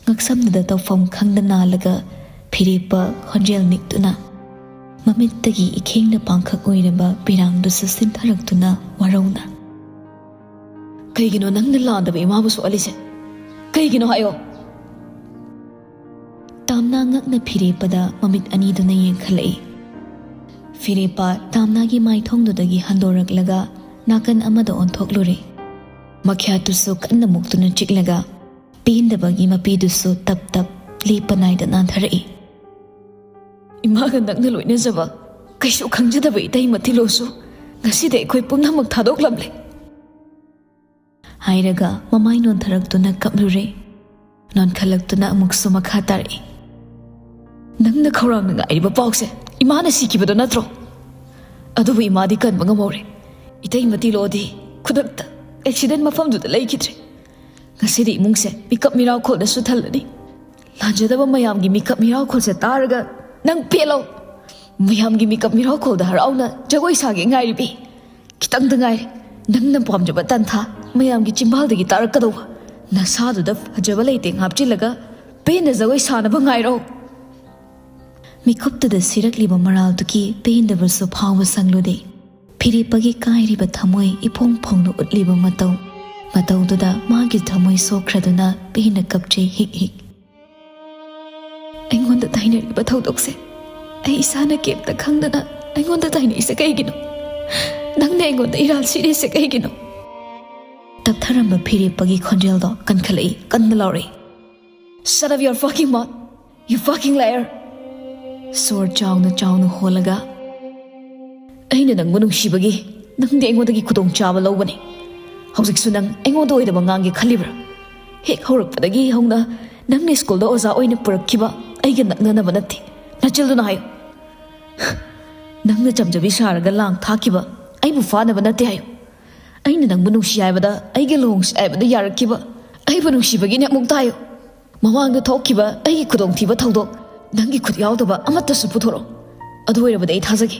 ꯉꯛꯁꯝꯗꯨꯗ ꯇꯧꯐꯝ ꯈꯪꯗ ꯅꯥꯜꯂꯒ ꯐꯤꯔꯦꯞꯄ ꯈꯣꯟꯖꯦꯜ ꯅꯤꯛꯇꯨꯅ ꯃꯃꯤꯠꯇꯒꯤ ꯏꯈꯦꯡꯅ ꯄꯥꯡꯈꯛ ꯑꯣꯏꯔꯕ ꯄꯤꯔꯥꯡꯗꯨꯁꯨ ꯁꯤꯟꯊꯔꯛꯇꯨꯅ ꯋꯥꯔꯧꯅ, "ꯀꯩꯒꯤꯅꯣ ꯅꯪꯅ ꯂꯥꯟꯗꯕ ꯏꯃꯥꯕꯨ ꯁꯣꯛꯍꯜꯂꯤꯁꯦ? ꯀꯩꯒꯤꯅꯣ ꯍꯥꯏꯌꯣ?" ꯇꯥꯝꯅꯥ ꯉꯛꯅ ꯐꯤꯔꯦꯞꯄꯗ ꯃꯃꯤꯠ ꯑꯅꯤꯗꯨꯅ ꯌꯦꯡꯈꯠꯂꯛꯏ꯫ ꯐꯤꯔꯦꯞꯄ ꯇꯥꯝꯅꯥꯒꯤ ꯃꯥꯏꯊꯣꯡꯗꯨꯗꯒꯤ ꯍꯟꯗꯣꯔꯛꯂꯒ ꯅꯥꯀꯟ ꯑꯃꯗ ꯑꯣꯟꯊꯣꯛꯂꯨꯔꯦ꯫ ꯃꯈ꯭ꯌꯥꯠꯇꯨꯁꯨ ꯀꯟꯅ ꯃꯨꯛꯇꯨꯅ ꯆꯤꯛꯂꯒ ꯄꯦꯟꯗꯕꯒꯤ ꯃꯄꯤꯗꯨꯁꯨ ꯇꯞ ꯇꯞ ꯂꯦꯞꯄ ꯅꯥꯏꯗ ꯅꯥꯟꯊꯔꯛꯏ꯫ "ꯏꯃꯥꯒ ꯅꯛꯅ ꯂꯣꯏꯅꯖꯕ, ꯀꯩꯁꯨ ꯈꯪꯖꯗꯕ ꯏꯇꯩ ꯃꯇꯤꯂꯣꯁꯨ ꯉꯁꯤꯗꯤ ꯑꯩꯈꯣꯏ ꯄꯨꯝꯅꯃꯛ ꯊꯥꯗꯣꯛꯂꯝꯂꯦ" ꯍꯥꯏꯔꯒ ꯃꯃꯥꯏ ꯅꯣꯟꯊꯔꯛꯇꯨꯅ ꯀꯞꯂꯨꯔꯦ꯫ ꯅꯣꯟꯈꯠꯂꯛꯇꯨꯅ ꯑꯃꯨꯛꯁꯨ ꯃꯈꯥ ꯇꯥꯔꯛꯏ꯫ "ꯅꯪꯅ ꯈꯧꯔꯥꯡꯅ ꯉꯥꯏꯔꯤꯕ ꯄꯥꯎꯁꯦ ꯏꯃꯥꯅ ꯁꯤꯈꯤꯕꯗꯣ ꯅꯠꯇ꯭ꯔꯣ? ꯑꯗꯨꯕꯨ ꯏꯃꯥꯗꯤ ꯀꯟꯕ ꯉꯝꯍꯧꯔꯦ꯫ ꯏꯇꯩ ꯃꯇꯤꯂꯣꯗꯤ ꯈꯨꯗꯛꯇ ꯑꯦꯛꯁꯤꯗꯦꯟ ꯃꯐꯝꯗꯨꯗ ꯂꯩꯈꯤꯗ꯭ꯔꯦ꯫ ꯉꯁꯤꯗꯤ ꯏꯃꯨꯡꯁꯦ ꯃꯤꯀꯞ ꯃꯤꯔꯥꯎꯈꯣꯜꯗꯁꯨ ꯊꯜꯂꯅꯤ꯫ ꯂꯥꯟꯖꯗꯕ ꯃꯌꯥꯝꯒꯤ ꯃꯤꯀꯞ ꯃꯤꯔꯥꯎꯈꯣꯜꯁꯦ ꯇꯥꯔꯒ ꯅꯪ ꯄꯦꯜꯂꯣ꯫ ꯃꯌꯥꯝꯒꯤ ꯃꯤꯀꯞ ꯃꯤꯔꯥꯎꯈꯣꯜꯗ ꯍꯔꯥꯎꯅ ꯖꯒꯣꯏ ꯁꯥꯒꯦ ꯉꯥꯏꯔꯤꯕꯤ꯫ ꯈꯤꯇꯪꯗ ꯉꯥꯏꯔꯦ ꯅꯪꯅ ꯄꯥꯝꯖꯕ ꯇꯟꯊꯥ ꯃꯌꯥꯝꯒꯤ ꯆꯤꯝꯕꯥꯜꯗꯒꯤ ꯇꯥꯔꯛꯀꯗꯧꯕ꯫ ꯅꯁꯥꯗꯨꯗ ꯐꯖꯕ ꯂꯩꯇꯦꯡ ꯍꯥꯞꯆꯤꯜꯂꯒ ꯄꯦꯟꯅ ꯖꯒꯣꯏ ꯁꯥꯅꯕ ꯉꯥꯏꯔꯣ꯫" ꯃꯤꯀꯨꯞꯇꯨꯗ ꯁꯤꯔꯛꯂꯤꯕ ꯃꯔꯥꯜꯗꯨꯒꯤ ꯄꯦꯟꯗꯕꯁꯨ ꯐꯥꯎꯕ ꯁꯪꯂꯨꯗꯦ꯫ ꯐꯤꯔꯦꯞꯄꯒꯤ ꯀꯥꯏꯔꯤꯕ ꯊꯃꯣꯏ ꯏꯐꯣꯡ ꯐꯣꯡꯅ ꯎꯠꯂꯤꯕ ꯃꯇꯧ, ꯃꯇꯧꯗꯨꯗ ꯃꯥꯒꯤ ꯊꯃꯣꯏ ꯁꯣꯛꯈ꯭ꯔꯗꯨꯅ ꯄꯦꯟꯅ ꯀꯞꯆꯩ ꯍꯤꯛ ꯍꯤꯛ꯫ ꯑꯩꯉꯣꯟꯗ ꯇꯥꯏꯅꯔꯤꯕ ꯊꯧꯗꯣꯛꯁꯦ ꯑꯩ ꯏꯁꯥꯅ ꯀꯩꯝꯇ ꯈꯪꯗꯅ ꯑꯩꯉꯣꯟꯗ ꯇꯥꯏꯅꯔꯤꯁꯦ ꯀꯩꯒꯤꯅꯣ? ꯅꯪꯅ ꯑꯩꯉꯣꯟꯗ ꯏꯔꯥꯜ ꯁꯤꯔꯤꯁꯦ ꯀꯩꯒꯤꯅꯣ? ꯇꯞꯊꯔꯝꯕ ꯐꯤꯔꯦꯞꯄꯒꯤ ꯈꯣꯟꯖꯦꯜꯗꯣ ꯀꯟꯈꯠꯂꯛꯏ, ꯀꯟꯅ ꯂꯥꯎꯔꯛꯏ, "Shut up your fucking mouth, you fucking liar!" ꯁꯣꯔ ꯆꯥꯎꯅ ꯆꯥꯎꯅ ꯍꯣꯜꯂꯒ, "ꯑꯩꯅ ꯅꯪꯕꯨ ꯅꯨꯡꯁꯤꯕꯒꯤ ꯅꯪꯗꯤ ꯑꯩꯉꯣꯟꯗꯒꯤ ꯈꯨꯗꯣꯡꯆꯥꯕ ꯂꯧꯕꯅꯤ꯫ ꯍꯧꯖꯤꯛꯁꯨ ꯅꯪ ꯑꯩꯉꯣꯟꯗ ꯑꯣꯏꯗꯕ ꯉꯥꯡꯒꯦ ꯈꯜꯂꯤꯕ꯭ꯔꯥ? ꯍꯦꯛ ꯍꯧꯔꯛꯄꯗꯒꯤ ꯍꯧꯅ ꯅꯪꯅ ꯁ꯭ꯀꯨꯜꯗ ꯑꯣꯖꯥ ꯑꯣꯏꯅ ꯄꯨꯔꯛꯈꯤꯕ ꯑꯩꯒ ꯅꯛꯅꯅꯕ ꯅꯠꯇꯦ꯫ ꯅꯆꯤꯜꯗꯨꯅ ꯍꯥꯏꯌꯨ꯫ ꯅꯪꯅ ꯆꯝꯖꯕꯤ ꯁꯥꯔꯒ ꯂꯥꯡ ꯊꯥꯛꯈꯤꯕ ꯑꯩꯕꯨ ꯐꯥꯅꯕ ꯅꯠꯇꯦ ꯍꯥꯏꯌꯨ꯫ ꯑꯩꯅ ꯅꯪꯕꯨ ꯅꯨꯡꯁꯤ ꯍꯥꯏꯕꯗ, ꯑꯩꯒ ꯂꯨꯍꯣꯡꯁꯤ ꯍꯥꯏꯕꯗ ꯌꯥꯔꯛꯈꯤꯕ ꯑꯩꯕꯨ ꯅꯨꯡꯁꯤꯕꯒꯤꯅꯦ ꯑꯃꯨꯛꯇ ꯍꯥꯏꯌꯨ꯫ ꯃꯃꯥꯡꯗ ꯊꯣꯛꯈꯤꯕ ꯑꯩꯒꯤ ꯈꯨꯗꯣꯡꯊꯤꯕ ꯊꯧꯗꯣꯛ ꯅꯪꯒꯤ ꯈꯨꯠ ꯌꯥꯎꯗꯕ ꯑꯃꯠꯇꯁꯨ ꯄꯨꯊꯣꯔꯛꯑꯣ꯫ ꯑꯗꯨ ꯑꯣꯏꯔꯕꯗꯤ ꯑꯩ ꯊꯥꯖꯒꯦ꯫"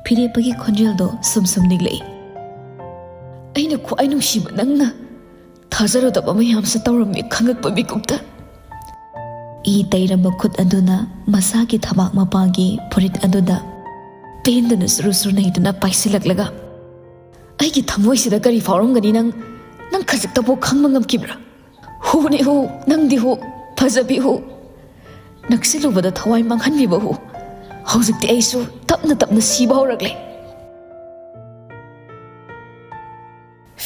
ꯐꯤꯔꯦꯞꯄꯒꯤ ꯈꯣꯟꯖꯦꯜꯗꯣ ꯁꯨꯝ ꯁꯨꯝ ꯅꯤꯛꯂꯛꯏ꯫ "ꯑꯩꯅ ꯈ꯭ꯋꯥꯏ ꯅꯨꯡꯁꯤꯕ ꯅꯪꯅ ꯊꯥꯖꯔꯨꯗꯕ ꯃꯌꯥꯝꯁꯨ ꯇꯧꯔꯝꯃꯤ ꯈꯪꯉꯛꯄ ꯃꯤꯀꯨꯞꯇ꯫" ꯏ ꯇꯩꯔꯕ ꯈꯨꯠ ꯑꯗꯨꯅ ꯃꯁꯥꯒꯤ ꯊꯕꯥꯛ ꯃꯄꯥꯒꯤ ꯐꯨꯔꯤꯠ ꯑꯗꯨꯗ ꯄꯦꯟꯗꯅ ꯁꯨꯔꯨ ꯁꯨꯔꯨ ꯅꯩꯗꯨꯅ ꯄꯥꯏꯁꯤꯜꯂꯛꯂꯒ, "ꯑꯩꯒꯤ ꯊꯃꯣꯏꯁꯤꯗ ꯀꯔꯤ ꯐꯥꯎꯔꯝꯒꯅꯤ ꯅꯪ? ꯅꯪ ꯈꯖꯤꯛꯇꯕꯨ ꯈꯪꯕ ꯉꯝꯈꯤꯕ꯭ꯔꯥ? ꯍꯨꯅꯤ ꯍꯨ, ꯅꯪꯗꯤ ꯍꯨ, ꯐꯖꯕꯤ ꯍꯨ, ꯅꯛꯁꯤꯜꯂꯨꯕꯗ ꯊꯋꯥꯏ ꯃꯥꯡꯍꯟꯕꯤꯕ ꯍꯨ꯫ ꯍꯧꯖꯤꯛꯇꯤ ꯑꯩꯁꯨ ꯇꯞꯅ ꯇꯞꯅ ꯁꯤꯕ ꯍꯧꯔꯛꯂꯦ꯫"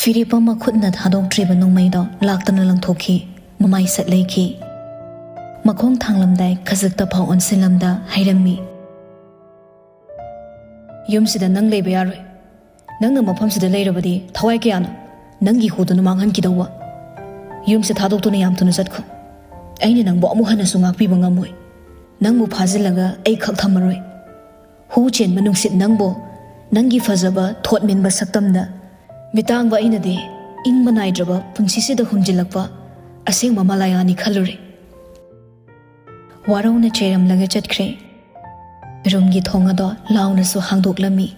ꯐꯤꯔꯦꯞꯄ ꯃꯈꯨꯠꯅ ꯊꯥꯗꯣꯛꯇ꯭ꯔꯤꯕ ꯅꯣꯡꯃꯩꯗꯣ ꯂꯥꯛꯇꯅ ꯂꯪꯊꯣꯛꯈꯤ꯫ ꯃꯃꯥꯏ ꯁꯠ ꯂꯩꯈꯤ꯫ ꯃꯈꯣꯡ ꯊꯥꯡꯂꯝꯗꯥꯏ ꯈꯖꯤꯛꯇ ꯐꯥꯎ ꯑꯣꯟꯁꯤꯜꯂꯝꯗ ꯍꯥꯏꯔꯝꯃꯤ, "ꯌꯨꯝꯁꯤꯗ ꯅꯪ ꯂꯩꯕ ꯌꯥꯔꯣꯏ꯫ ꯅꯪꯅ ꯃꯐꯝꯁꯤꯗ ꯂꯩꯔꯕꯗꯤ ꯊꯋꯥꯏ ꯀꯌꯥꯅꯣ ꯅꯪꯒꯤ ꯍꯨꯗꯨꯅ ꯃꯥꯡꯍꯟꯈꯤꯗꯧꯕ? ꯌꯨꯝꯁꯦ ꯊꯥꯗꯣꯛꯇꯨꯅ ꯌꯥꯝ ꯊꯨꯅ ꯆꯠꯈꯣ꯫ ꯑꯩꯅ ꯅꯪꯕꯨ ꯑꯃꯨꯛ ꯍꯟꯅꯁꯨ ꯉꯥꯛꯄꯤꯕ ꯉꯝꯃꯣꯏ꯫ ꯅꯪꯕꯨ ꯐꯥꯖꯤꯜꯂꯒ ꯑꯩ ꯈꯛ ꯊꯝꯃꯔꯣꯏ꯫ ꯍꯨ ꯆꯦꯟꯕ ꯅꯨꯡꯁꯤꯠ ꯅꯪꯕꯨ, ꯅꯪꯒꯤ ꯐꯖꯕ ꯊꯣꯠ ꯃꯦꯟꯕ ꯁꯛꯇꯝꯗ ꯃꯤꯇꯥꯡꯕ ꯑꯩꯅꯗꯤ ꯏꯪꯕ ꯅꯥꯏꯗ꯭ꯔꯕ ꯄꯨꯟꯁꯤꯁꯤꯗ ꯍꯨꯝꯖꯤꯜꯂꯛꯄ ꯑꯁꯦꯡꯕ ꯃꯂꯥꯌꯥꯅꯤ ꯈꯜꯂꯨꯔꯦ꯫" ꯋꯥꯔꯧꯅ ꯆꯩꯔꯝꯂꯒ ꯆꯠꯈ꯭ꯔꯦ꯫ ꯔꯨꯝꯒꯤ ꯊꯣꯡ ꯑꯗꯣ ꯂꯥꯎꯅꯁꯨ ꯍꯥꯡꯗꯣꯛꯂꯝꯃꯤ꯫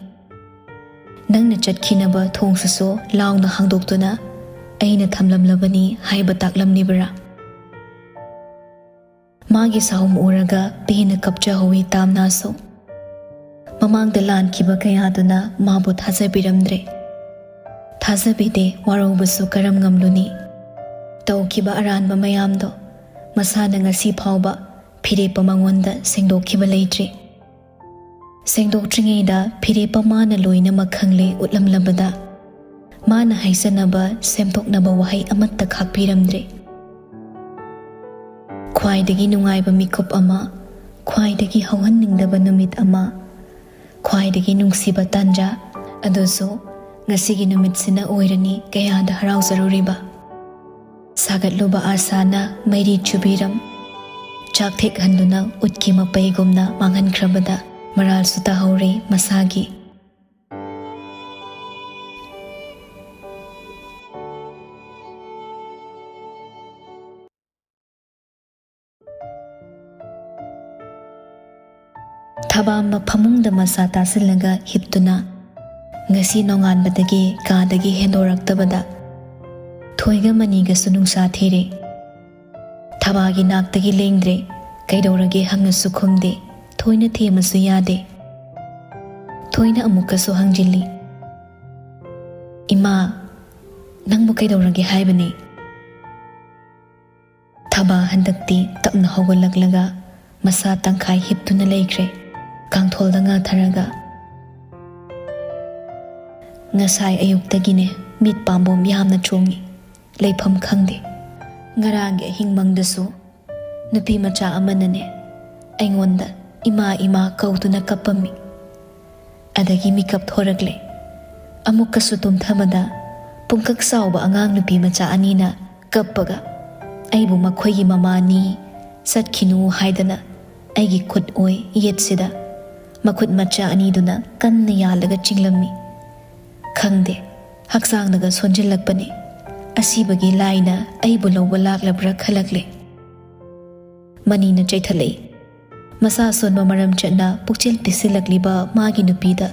ꯅꯪꯅ ꯆꯠꯈꯤꯅꯕ ꯊꯣꯡꯁꯤꯁꯨ ꯂꯥꯎꯅ ꯍꯥꯡꯗꯣꯛꯇꯨꯅ ꯑꯩꯅ ꯊꯝꯂꯝꯂꯕꯅꯤ ꯍꯥꯏꯕ ꯇꯥꯛꯂꯝꯂꯤꯕꯔꯥ? ꯃꯥꯒꯤ ꯁꯥꯍꯨꯝ ꯎꯔꯒ ꯄꯦꯟꯅ ꯀꯞꯆꯍꯧꯋꯤ ꯇꯥꯝꯅꯥꯁꯨ꯫ ꯃꯃꯥꯡꯗ ꯂꯥꯟꯈꯤꯕ ꯀꯌꯥꯗꯨꯅ ꯃꯥꯕꯨ ꯊꯥꯖꯕꯤꯔꯝꯗ꯭ꯔꯦ꯫ ꯊꯥꯖꯕꯤꯗꯦ, ꯋꯥꯔꯧꯕꯁꯨ ꯀꯔꯝ ꯉꯝꯂꯨꯅꯤ? ꯇꯧꯈꯤꯕ ꯑꯔꯥꯟꯕ ꯃꯌꯥꯝꯗꯣ ꯃꯁꯥꯅ ꯉꯁꯤ ꯐꯥꯎꯕ ꯐꯤꯔꯦꯞꯄ ꯃꯉꯣꯟꯗ ꯁꯦꯡꯗꯣꯛꯈꯤꯕ ꯂꯩꯇ꯭ꯔꯤ꯫ ꯁꯦꯡꯗꯣꯛꯇ꯭ꯔꯤꯉꯩꯗ ꯐꯤꯔꯦꯞꯄ ꯃꯥꯅ ꯂꯣꯏꯅꯃꯛ ꯈꯪꯂꯦ ꯎꯠꯂꯝꯂꯕꯗ, ꯃꯥꯅ ꯍꯥꯏꯖꯅꯕ ꯁꯦꯝꯗꯣꯛꯅꯕ ꯋꯥꯍꯩ ꯑꯃꯠꯇ ꯈꯥꯛꯄꯤꯔꯝꯗ꯭ꯔꯦ꯫ ꯈ꯭ꯋꯥꯏꯗꯒꯤ ꯅꯨꯡꯉꯥꯏꯕ ꯃꯤꯀꯨꯞ ꯑꯃ, ꯈ꯭ꯋꯥꯏꯗꯒꯤ ꯍꯧꯍꯟꯅꯤꯡꯗꯕ ꯅꯨꯃꯤꯠ ꯑꯃ, ꯈ꯭ꯋꯥꯏꯗꯒꯤ ꯅꯨꯡꯁꯤꯕ ꯇꯥꯟꯖꯥ ꯑꯗꯨꯁꯨ ꯉꯁꯤꯒꯤ ꯅꯨꯃꯤꯠꯁꯤꯅ ꯑꯣꯏꯔꯅꯤ ꯀꯌꯥꯗ ꯍꯔꯥꯎꯖꯔꯨꯔꯤꯕ꯫ ꯁꯥꯒꯠꯂꯨꯕ ꯑꯥꯁꯥꯅ ꯃꯩꯔꯤ ꯆꯨꯕꯤꯔꯝ, ꯆꯥꯛꯊꯦꯛꯍꯟꯗꯨꯅ ꯎꯠꯀꯤ ꯃꯄꯩꯒꯨꯝꯅ ꯃꯥꯡꯍꯟꯈ꯭ꯔꯕꯗ ꯃꯔꯥꯜꯁꯨ ꯇꯥꯍꯧꯔꯦ ꯃꯁꯥꯒꯤ꯫ ꯊꯕꯥꯝꯕ ꯐꯃꯨꯡꯗ ꯃꯁꯥ ꯇꯥꯁꯤꯜꯂꯒ ꯍꯤꯞꯇꯨꯅ ꯉꯁꯤ ꯅꯣꯡꯉꯥꯟꯕꯗꯒꯤ ꯀꯥꯗꯒꯤ ꯍꯦꯟꯗꯣꯔꯛꯇꯕꯗ ꯊꯣꯏꯒ ꯃꯅꯤꯒꯁꯨ ꯅꯨꯡꯁꯥ ꯊꯤꯔꯦ꯫ ꯊꯕꯥꯒꯤ ꯅꯥꯛꯇꯒꯤ ꯂꯦꯡꯗ꯭ꯔꯦ꯫ ꯀꯩꯗꯧꯔꯒꯦ ꯍꯪꯉꯁꯨ ꯈꯨꯝꯗꯦ꯫ ꯊꯣꯏꯅ ꯊꯦꯝꯃꯁꯨ ꯌꯥꯗꯦ꯫ ꯊꯣꯏꯅ ꯑꯃꯨꯛꯀꯁꯨ ꯍꯪꯖꯤꯜꯂꯤ, "ꯏꯃꯥ, ꯅꯪꯕꯨ ꯀꯩꯗꯧꯔꯒꯦ ꯍꯥꯏꯕꯅꯦ?" ꯊꯕꯥ ꯍꯟꯗꯛꯇꯤ ꯇꯞꯅ ꯍꯧꯒꯠꯂꯛꯂꯒ ꯃꯁꯥ ꯇꯪꯈꯥꯏ ꯍꯤꯞꯇꯨꯅ ꯂꯩꯈ꯭ꯔꯦ, ꯀꯥꯡꯊꯣꯜꯗ ꯉꯥꯊꯔꯒ꯫ "ꯉꯁꯥꯏ ꯑꯌꯨꯛꯇꯒꯤꯅꯦ ꯃꯤꯠ ꯄꯥꯝꯕꯣꯝ ꯌꯥꯝꯅ ꯆꯣꯡꯉꯤ, ꯂꯩꯐꯝ ꯈꯪꯗꯦ꯫ ꯉꯔꯥꯡꯒꯤ ꯑꯍꯤꯡ ꯃꯪꯗꯁꯨ ꯅꯨꯄꯤ ꯃꯆꯥ ꯑꯃꯅꯅꯦ ꯑꯩꯉꯣꯟꯗ 'ꯏꯃꯥ, ꯏꯃꯥ' ꯀꯧꯗꯨꯅ ꯀꯞꯄꯝꯃꯤ꯫ ꯑꯗꯒꯤ ꯃꯤꯀꯞ ꯊꯣꯔꯛꯂꯦ꯫ ꯑꯃꯨꯛꯀꯁꯨ ꯇꯨꯝꯊꯕꯗ ꯄꯨꯡꯀꯛ ꯆꯥꯎꯕ ꯑꯉꯥꯡ ꯅꯨꯄꯤ ꯃꯆꯥ ꯑꯅꯤꯅ ꯀꯞꯄꯒ ꯑꯩꯕꯨ ꯃꯈꯣꯏꯒꯤ ꯃꯃꯥꯅꯤ, ꯆꯠꯈꯤꯅꯨ ꯍꯥꯏꯗꯅ ꯑꯩꯒꯤ ꯈꯨꯠ ꯑꯣꯏ ꯌꯦꯠꯁꯤꯗ ꯃꯈꯨꯠ ꯃꯆꯥ ꯑꯅꯤꯗꯨꯅ ꯀꯟꯅ ꯌꯥꯜꯂꯒ ꯆꯤꯡꯂꯝꯃꯤ꯫ ꯈꯪꯗꯦ, ꯍꯛꯆꯥꯡꯅꯒ ꯁꯣꯟꯖꯤꯜꯂꯛꯄꯅꯤ꯫ ꯑꯁꯤꯕꯒꯤ ꯂꯥꯏꯅ ꯑꯩꯕꯨ ꯂꯧꯕ ꯂꯥꯛꯂꯕ꯭ꯔꯥ ꯈꯜꯂꯛꯂꯦ꯫ ꯃꯅꯤꯅ ꯆꯩꯊꯠꯂꯛꯏ꯫ ꯃꯁꯥ ꯁꯣꯟꯕ ꯃꯔꯝ ꯆꯠꯅ ꯄꯨꯛꯆꯦꯜ ꯄꯤꯛꯁꯤꯜꯂꯛꯂꯤꯕ ꯃꯥꯒꯤ ꯅꯨꯄꯤꯗ꯫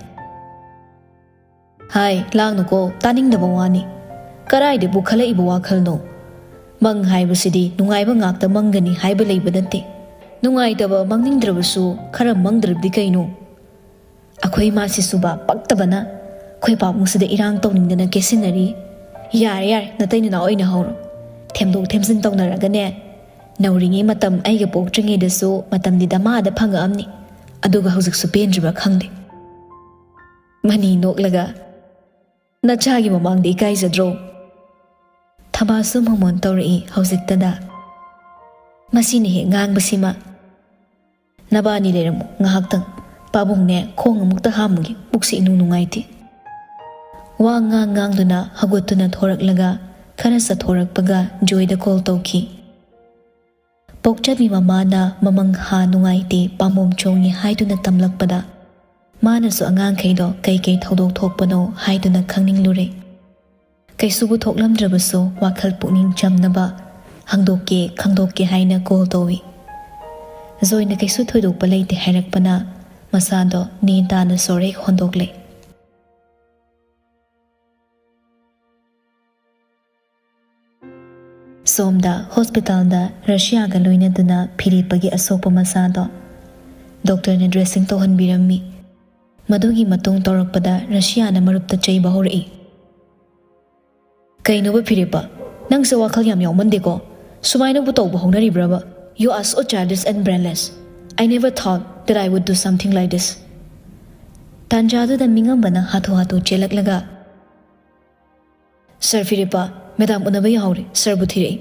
"ꯍꯥꯏ, ꯂꯥꯡꯅꯨꯀꯣ, ꯇꯥꯅꯤꯡꯗꯕ ꯋꯥꯅꯤ꯫ ꯀꯔꯥꯏꯗꯕꯨ ꯈꯜꯂꯛꯏꯕ ꯋꯥꯈꯜꯅꯣ? ꯃꯪ ꯍꯥꯏꯕꯁꯤꯗꯤ ꯅꯨꯡꯉꯥꯏꯕ ꯉꯥꯛꯇ ꯃꯪꯒꯅꯤ ꯍꯥꯏꯕ ꯂꯩꯕ ꯅꯠꯇꯦ꯫ ꯅꯨꯡꯉꯥꯏꯇꯕ ꯃꯪꯅꯤꯡꯗ꯭ꯔꯕꯁꯨ ꯈꯔ ꯃꯪꯗ꯭ꯔꯕꯗꯤ ꯀꯩꯅꯣ?" ꯑꯩꯈꯣꯏ ꯏꯃꯥꯁꯤꯁꯨꯕ ꯄꯛꯇꯕꯅ ꯑꯩꯈꯣꯏ ꯄꯥꯕꯨꯡꯁꯤꯗ ꯏꯔꯥꯡ ꯇꯧꯅꯤꯡꯗꯅ ꯀꯦꯁꯤꯟꯅꯔꯤ꯫ ꯌꯥꯔꯦ, ꯌꯥꯔꯦ, ꯅꯇꯩ ꯅꯅꯥꯎ ꯑꯣꯏꯅ ꯍꯧꯔꯣ꯫ ꯊꯦꯝꯗꯣꯛ ꯊꯦꯝꯖꯤꯟ ꯇꯧꯅꯔꯒꯅꯦ, ꯅꯧꯔꯤꯉꯩ ꯃꯇꯝ ꯑꯩꯒ ꯄꯣꯛꯇ꯭ꯔꯤꯉꯩꯗꯁꯨ ꯃꯇꯝꯗꯤ ꯗꯃꯥꯗ ꯐꯪꯉꯛꯑꯝꯅꯤ꯫ ꯑꯗꯨꯒ ꯍꯧꯖꯤꯛꯁꯨ ꯄꯦꯟꯗ꯭ꯔꯤꯕ꯭ꯔꯥ ꯈꯪꯗꯦ꯫ ꯃꯅꯤ ꯅꯣꯛꯂꯒ, "ꯅꯆꯥꯒꯤ ꯃꯃꯥꯡꯗ ꯏꯀꯥꯏꯖꯗ꯭ꯔꯣ?" ꯊꯕꯥꯁꯨ ꯃꯃꯣꯟ ꯇꯧꯔꯛꯏ ꯍꯧꯖꯤꯛꯇꯗ꯫ ꯃꯁꯤꯅ ꯍꯦꯛ ꯉꯥꯡꯕꯁꯤꯃ꯫ "ꯅꯕꯥꯅꯤ ꯂꯩꯔꯝꯃꯣ ꯉꯥꯏꯍꯥꯛꯇꯪ꯫ ꯄꯥꯕꯨꯡꯅꯦ ꯈꯣꯡ ꯑꯃꯨꯛꯇ ꯍꯥꯝꯃꯨꯒꯦ, ꯄꯨꯛꯁꯤ ꯏꯅꯨꯡ ꯅꯨꯡꯉꯥꯏꯇꯦ꯫" ꯋꯥ ꯉꯥꯡ ꯉꯥꯡꯗꯨꯅ ꯍꯧꯒꯠꯇꯨꯅ ꯊꯣꯔꯛꯂꯒ ꯈꯔ ꯆꯠꯊꯣꯔꯛꯄꯒ ꯖꯣꯏꯗ ꯀꯣꯜ ꯇꯧꯈꯤ꯫ ꯄꯣꯛꯆꯕꯤ ꯃꯃꯥꯅ ꯃꯃꯪ ꯍꯥ ꯅꯨꯡꯉꯥꯏꯇꯦ, ꯄꯥꯝꯕꯣꯝ ꯆꯣꯡꯉꯤ ꯍꯥꯏꯗꯨꯅ ꯇꯝꯂꯛꯄꯗ ꯃꯥꯅꯁꯨ ꯑꯉꯥꯡꯈꯩꯗꯣ ꯀꯩꯀꯩ ꯊꯧꯗꯣꯛ ꯊꯣꯛꯄꯅꯣ ꯍꯥꯏꯗꯨꯅ ꯈꯪꯅꯤꯡꯂꯨꯔꯦ꯫ ꯀꯩꯁꯨꯕꯨ ꯊꯣꯛꯂꯝꯗ꯭ꯔꯕꯁꯨ ꯋꯥꯈꯜ ꯄꯨꯛꯅꯤꯡ ꯆꯝꯅꯕ ꯍꯪꯗꯣꯛꯀꯦ ꯈꯪꯗꯣꯛꯀꯦ ꯍꯥꯏꯅ ꯀꯣꯜ ꯇꯧꯏ꯫ ꯖꯣꯏꯅ ꯀꯩꯁꯨ ꯊꯣꯏꯗꯣꯛꯄ ꯂꯩꯇꯦ ꯍꯥꯏꯔꯛꯄꯅ ꯃꯁꯥꯗꯣ ꯅꯦ ꯇꯥꯅ ꯁꯣꯔ ꯍꯦꯛ ꯍꯣꯟꯗꯣꯛꯂꯦ꯫ ꯁꯣꯝꯗ ꯍꯣꯁꯄꯤꯇꯥꯜꯗ ꯔꯁꯤꯌꯥꯒ ꯂꯣꯏꯅꯗꯨꯅ ꯐꯤꯔꯦꯞꯄꯒꯤ ꯑꯁꯣꯛꯄ ꯃꯁꯥꯗꯣ ꯗꯣꯛꯇꯔꯅ ꯗ꯭ꯔꯦꯁꯤꯡ ꯇꯧꯍꯟꯕꯤꯔꯝꯃꯤ꯫ ꯃꯗꯨꯒꯤ ꯃꯇꯨꯡ ꯇꯧꯔꯛꯄꯗ ꯔꯁꯤꯌꯥꯅ ꯃꯔꯨꯞꯇ ꯆꯩꯕ ꯍꯧꯔꯛꯏ꯫ "ꯀꯩꯅꯣꯕ ꯐꯤꯔꯦꯞꯄ? ꯅꯪꯁꯦ ꯋꯥꯈꯜ ꯌꯥꯝ ꯌꯥꯎꯃꯟꯗꯦꯀꯣ꯫ ꯁꯨꯃꯥꯏꯅꯕꯨ ꯇꯧꯕ ꯍꯧꯅꯔꯤꯕ꯭ꯔꯕ? You are so childish and brainless. I never thought that I would do something like this." ꯇꯥꯟꯖꯥꯗꯨꯗ ꯃꯤꯉꯝꯕꯅ ꯍꯥꯊꯨ ꯍꯥꯊꯨ ꯆꯦꯜꯂꯛꯂꯒ, "ꯁꯥꯔ ꯐꯤꯔꯦꯞꯄ, ꯃꯦꯗꯥꯝ ꯎꯅꯕ ꯌꯥꯍꯧꯔꯦ, ꯁꯥꯔꯕꯨ ꯊꯤꯔꯛꯏ꯫"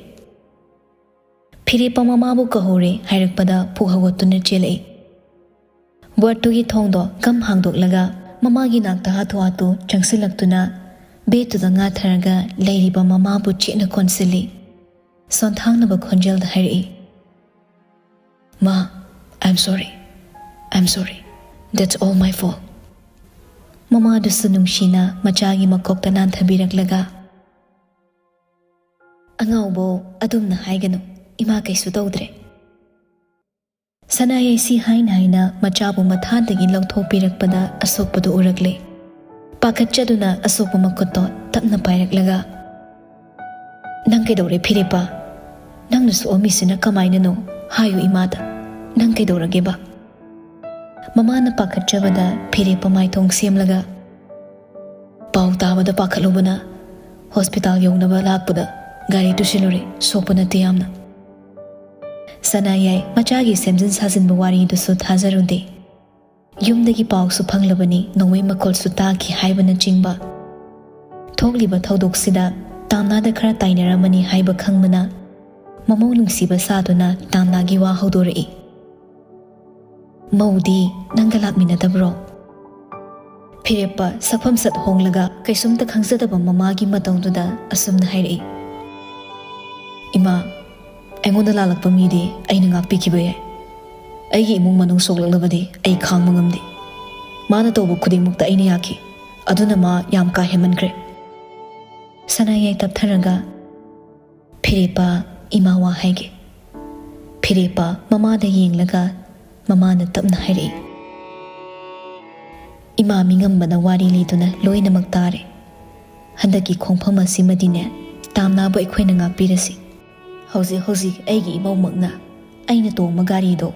ꯐꯤꯔꯦꯞꯄ ꯃꯃꯥꯕꯨ ꯀꯧꯍꯧꯔꯦ ꯍꯥꯏꯔꯛꯄꯗ ꯐꯨ ꯍꯧꯒꯠꯇꯨꯅ ꯆꯦꯜꯂꯛꯏ꯫ ꯋꯥꯔꯗꯇꯨꯒꯤ ꯊꯣꯡꯗꯣ ꯀꯝ ꯍꯥꯡꯗꯣꯛꯂꯒ ꯃꯃꯥꯒꯤ ꯅꯥꯛꯇ ꯍꯥꯊꯨ ꯍꯥꯊꯨ ꯆꯪꯁꯤꯜꯂꯛꯇꯨꯅ ꯕꯦꯗꯇꯨꯗ ꯉꯥꯊꯔꯒ ꯂꯩꯔꯤꯕ ꯃꯃꯥꯕꯨ ꯆꯦꯠꯅ ꯀꯣꯟꯁꯤꯜꯂꯤ꯫ ꯁꯣꯟꯊꯥꯡꯅꯕ ꯈꯣꯟꯖꯦꯜꯗ ꯍꯥꯏꯔꯛꯏ, "ꯃꯥ, I am sorry. I am sorry. That's all my fault." ꯃꯃꯥꯗꯨꯁꯨ ꯅꯨꯡꯁꯤꯅ ꯃꯆꯥꯒꯤ ꯃꯀꯣꯛꯇ ꯅꯥꯟꯊꯕꯤꯔꯛꯂꯒ, "ꯑꯉꯥꯎꯕꯧ, ꯑꯗꯨꯝꯅ ꯍꯥꯏꯒꯅꯨ꯫ ꯏꯃꯥ ꯀꯩꯁꯨ ꯇꯧꯗ꯭ꯔꯦ꯫" ꯁꯅꯥ ꯌꯥꯏꯁꯤ ꯍꯥꯏꯅ ꯍꯥꯏꯅ ꯃꯆꯥꯕꯨ ꯃꯊꯥꯗꯒꯤ ꯂꯧꯊꯣꯛꯄꯤꯔꯛꯄꯗ ꯑꯁꯣꯛꯄꯗꯨ ꯎꯔꯛꯂꯦ꯫ ꯄꯥꯈꯠꯆꯗꯨꯅ ꯑꯁꯣꯛꯄ ꯃꯈꯨꯠꯇꯣ ꯇꯞꯅ ꯄꯥꯏꯔꯛꯂꯒ, "ꯅꯪ ꯀꯩꯗꯧꯔꯦ ꯐꯤꯔꯦꯞꯄ? ꯅꯪꯅ ꯁꯣꯛꯑꯝꯃꯤꯁꯤꯅ ꯀꯃꯥꯏꯅꯅꯣ? ꯍꯥꯏꯌꯨ ꯏꯃꯥꯗ꯫ ꯅꯪ ꯀꯩꯗꯧꯔꯒꯦꯕ?" ꯃꯃꯥꯅ ꯄꯥꯈꯠꯆꯕꯗ ꯐꯤꯔꯦꯞꯄ ꯃꯥꯏꯊꯣꯡ ꯁꯦꯝꯂꯒ, ꯄꯥꯎ ꯇꯥꯕꯗ ꯄꯥꯈꯠꯂꯨꯕꯅ ꯍꯣꯁꯄꯤꯇꯥꯜ ꯌꯧꯅꯕ ꯂꯥꯛꯄꯗ ꯒꯥꯔꯤ ꯇꯨꯁꯤꯜꯂꯨꯔꯦ꯫ ꯁꯣꯛꯄ ꯅꯠꯇꯦ ꯌꯥꯝꯅ꯫ ꯁꯅꯥꯌꯥꯏ ꯃꯆꯥꯒꯤ ꯁꯦꯝꯖꯤꯟ ꯁꯥꯖꯤꯟꯕ ꯋꯥꯔꯤꯗꯨꯁꯨ ꯊꯥꯖꯔꯨꯗꯦ꯫ ꯌꯨꯝꯗꯒꯤ ꯄꯥꯎꯁꯨ ꯐꯪꯂꯕꯅꯤ, ꯅꯣꯡꯃꯩ ꯃꯈꯣꯜꯁꯨ ꯇꯥꯈꯤ ꯍꯥꯏꯕꯅꯆꯤꯡꯕ꯫ ꯊꯣꯛꯂꯤꯕ ꯊꯧꯗꯣꯛꯁꯤꯗ ꯇꯥꯝꯅꯥꯗ ꯈꯔ ꯇꯥꯏꯅꯔꯝꯃꯅꯤ ꯍꯥꯏꯕ ꯈꯪꯕꯅ ꯃꯃꯧ ꯅꯨꯡꯁꯤꯕ ꯁꯥꯗꯨꯅ ꯇꯥꯝꯅꯥꯒꯤ ꯋꯥ ꯍꯧꯗꯣꯔꯛꯏ꯫ "ꯃꯧꯗꯤ ꯅꯪꯒ ꯂꯥꯛꯃꯤꯟꯅꯗꯕ꯭ꯔꯣ?" ꯐꯤꯔꯦꯞꯄ ꯁꯛꯐꯝ ꯁꯠ ꯍꯣꯡꯂꯒ ꯀꯩꯁꯨꯝꯇ ꯈꯪꯖꯗꯕ ꯃꯃꯥꯒꯤ ꯃꯇꯧꯗꯨꯗ ꯑꯁꯨꯝꯅ ꯍꯥꯏꯔꯛꯏ, "ꯏꯃꯥ, ꯑꯩꯉꯣꯟꯗ ꯂꯥꯜꯂꯛꯄ ꯃꯤꯗꯤ ꯑꯩꯅ ꯉꯥꯛꯄꯤꯈꯤꯕ ꯌꯥꯏ꯫ ꯑꯩꯒꯤ ꯏꯃꯨꯡ ꯃꯅꯨꯡ ꯁꯣꯛꯂꯛꯂꯕꯗꯤ ꯑꯩ ꯈꯥꯡꯕ ꯉꯝꯗꯦ꯫ ꯃꯥꯅ ꯇꯧꯕ ꯈꯨꯗꯤꯡꯃꯛꯇ ꯑꯩꯅ ꯌꯥꯈꯤ꯫ ꯑꯗꯨꯅ ꯃꯥ ꯌꯥꯝ ꯀꯥ ꯍꯦꯟꯃꯟꯈ꯭ꯔꯦ꯫" ꯁꯅꯥꯌꯥꯏ ꯇꯞꯊꯔꯒ, "ꯐꯤꯔꯦꯞꯄ, ꯏꯃꯥ ꯋꯥ ꯍꯥꯏꯒꯦ꯫" ꯐꯤꯔꯦꯞꯄ ꯃꯃꯥꯗ ꯌꯦꯡꯂꯒ ꯃꯃꯥꯅ ꯇꯞꯅ ꯍꯥꯏꯔꯛꯏ, "ꯏꯃꯥ ꯃꯤꯉꯝꯕꯅ ꯋꯥꯔꯤ ꯂꯤꯗꯨꯅ ꯂꯣꯏꯅꯃꯛ ꯇꯥꯔꯦ꯫ ꯍꯟꯗꯛꯀꯤ ꯈꯣꯡꯐꯝ ꯑꯁꯤꯃꯗꯤꯅꯦ, ꯇꯥꯝꯅꯥꯕꯨ ꯑꯩꯈꯣꯏꯅ ꯉꯥꯛꯄꯤꯔꯁꯤ꯫ ꯍꯧꯖꯤꯛ ꯍꯧꯖꯤꯛ ꯑꯩꯒꯤ ꯏꯃꯧꯃꯛꯅ ꯑꯩꯅ ꯇꯣꯡꯕ ꯒꯥꯔꯤꯗꯣ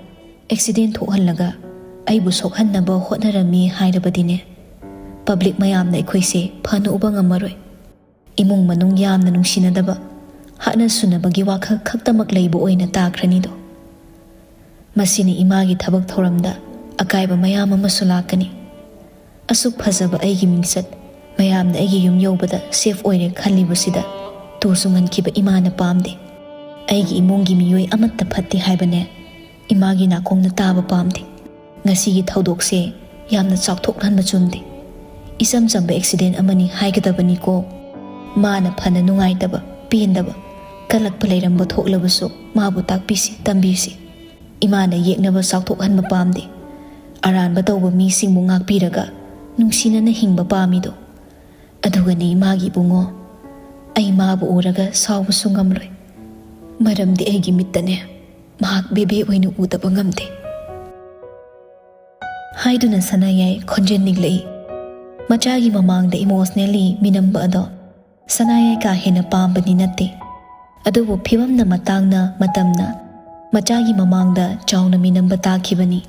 ꯑꯦꯛꯁꯤꯗꯦꯟ ꯊꯣꯛꯍꯜꯂꯒ ꯑꯩꯕꯨ ꯁꯣꯛꯍꯟꯅꯕ ꯍꯣꯠꯅꯔꯝꯃꯤ ꯍꯥꯏꯔꯕꯗꯤꯅꯦ, ꯄꯕ꯭ꯂꯤꯛ ꯃꯌꯥꯝꯅ ꯑꯩꯈꯣꯏꯁꯦ ꯐꯅ ꯎꯕ ꯉꯝꯃꯔꯣꯏ꯫ ꯏꯃꯨꯡ ꯃꯅꯨꯡ ꯌꯥꯝꯅ ꯅꯨꯡꯁꯤꯅꯗꯕ, ꯍꯥꯠꯅ ꯁꯨꯅꯕꯒꯤ ꯋꯥꯈꯜ ꯈꯛꯇꯃꯛ ꯂꯩꯕ ꯑꯣꯏꯅ ꯇꯥꯈ꯭ꯔꯅꯤꯗꯣ꯫ ꯃꯁꯤꯅ ꯏꯃꯥꯒꯤ ꯊꯕꯛ ꯊꯧꯔꯝꯗ ꯑꯀꯥꯏꯕ ꯃꯌꯥꯝ ꯑꯃꯁꯨ ꯂꯥꯛꯀꯅꯤ꯫ ꯑꯁꯨꯛ ꯐꯖꯕ ꯑꯩꯒꯤ ꯃꯤꯡꯆꯠ ꯃꯌꯥꯝꯅ ꯑꯩꯒꯤ ꯌꯨꯝ ꯌꯧꯕꯗ ꯁꯦꯐ ꯑꯣꯏꯔꯦ ꯈꯜꯂꯤꯕꯁꯤꯗ ꯇꯨ ꯆꯨꯡꯍꯟꯈꯤꯕ ꯏꯃꯥꯅ ꯄꯥꯝꯗꯦ꯫ ꯑꯩꯒꯤ ꯏꯃꯨꯡꯒꯤ ꯃꯤꯑꯣꯏ ꯑꯃꯠꯇ ꯐꯠꯇꯦ ꯍꯥꯏꯕꯅꯦ ꯏꯃꯥꯒꯤ ꯅꯥꯀꯣꯡꯅ ꯇꯥꯕ ꯄꯥꯝꯗꯦ꯫ ꯉꯁꯤꯒꯤ ꯊꯧꯗꯣꯛꯁꯦ ꯌꯥꯝꯅ ꯆꯥꯎꯊꯣꯛꯍꯟꯕ ꯆꯨꯝꯗꯦ꯫ ꯏꯆꯝ ꯆꯝꯕ ꯑꯦꯛꯁꯤꯗꯦꯟ ꯑꯃꯅꯤ ꯍꯥꯏꯒꯗꯕꯅꯤꯀꯣ꯫ ꯃꯥꯅ ꯐꯅ ꯅꯨꯡꯉꯥꯏꯇꯕ, ꯄꯦꯟꯗꯕ, ꯀꯜꯂꯛꯄ ꯂꯩꯔꯝꯕ ꯊꯣꯛꯂꯕꯁꯨ ꯃꯥꯕꯨ ꯇꯥꯛꯄꯤꯁꯤ, ꯇꯝꯕꯤꯁꯤ꯫ ꯏꯃꯥꯅ ꯌꯦꯛꯅꯕ ꯆꯥꯎꯊꯣꯛꯍꯟꯕ ꯄꯥꯝꯗꯦ꯫ ꯑꯔꯥꯟꯕ ꯇꯧꯕ ꯃꯤꯁꯤꯡꯕꯨ ꯉꯥꯛꯄꯤꯔꯒ ꯅꯨꯡꯁꯤꯅꯅ ꯍꯤꯡꯕ ꯄꯥꯝꯃꯤꯗꯣ꯫ ꯑꯗꯨꯒꯅꯤ ꯏꯃꯥꯒꯤ ꯏꯕꯨꯡꯉꯣ, ꯑꯩ ꯃꯥꯕꯨ ꯎꯔꯒ ꯁꯥꯎꯕꯁꯨ ꯉꯝꯂꯣꯏ꯫ ꯃꯔꯝꯗꯤ ꯑꯩꯒꯤ ꯃꯤꯠꯇꯅꯦ ꯃꯍꯥꯛ ꯕꯦꯕꯦ ꯑꯣꯏꯅ ꯎꯗꯕ ꯉꯝꯗꯦ꯫" ꯍꯥꯏꯗꯨꯅ ꯁꯅꯥꯌꯥꯏ ꯈꯣꯟꯖꯦꯜ ꯅꯤꯛꯂꯛꯏ꯫ ꯃꯆꯥꯒꯤ ꯃꯃꯥꯡꯗ ꯏꯃꯣꯁꯅꯦꯜꯂꯤ ꯃꯤꯅꯝꯕ ꯑꯗꯣ ꯁꯅꯥꯌꯥꯏ ꯀꯥ ꯍꯦꯟꯅ ꯄꯥꯝꯕꯗꯤ ꯅꯠꯇꯦ꯫ ꯑꯗꯨꯕꯨ ꯐꯤꯕꯝꯅ ꯃꯇꯥꯡꯅ ꯃꯇꯝꯅ ꯃꯆꯥꯒꯤ ꯃꯃꯥꯡꯗ ꯆꯥꯎꯅ ꯃꯤꯅꯝꯕ ꯇꯥꯈꯤꯕꯅꯤ꯫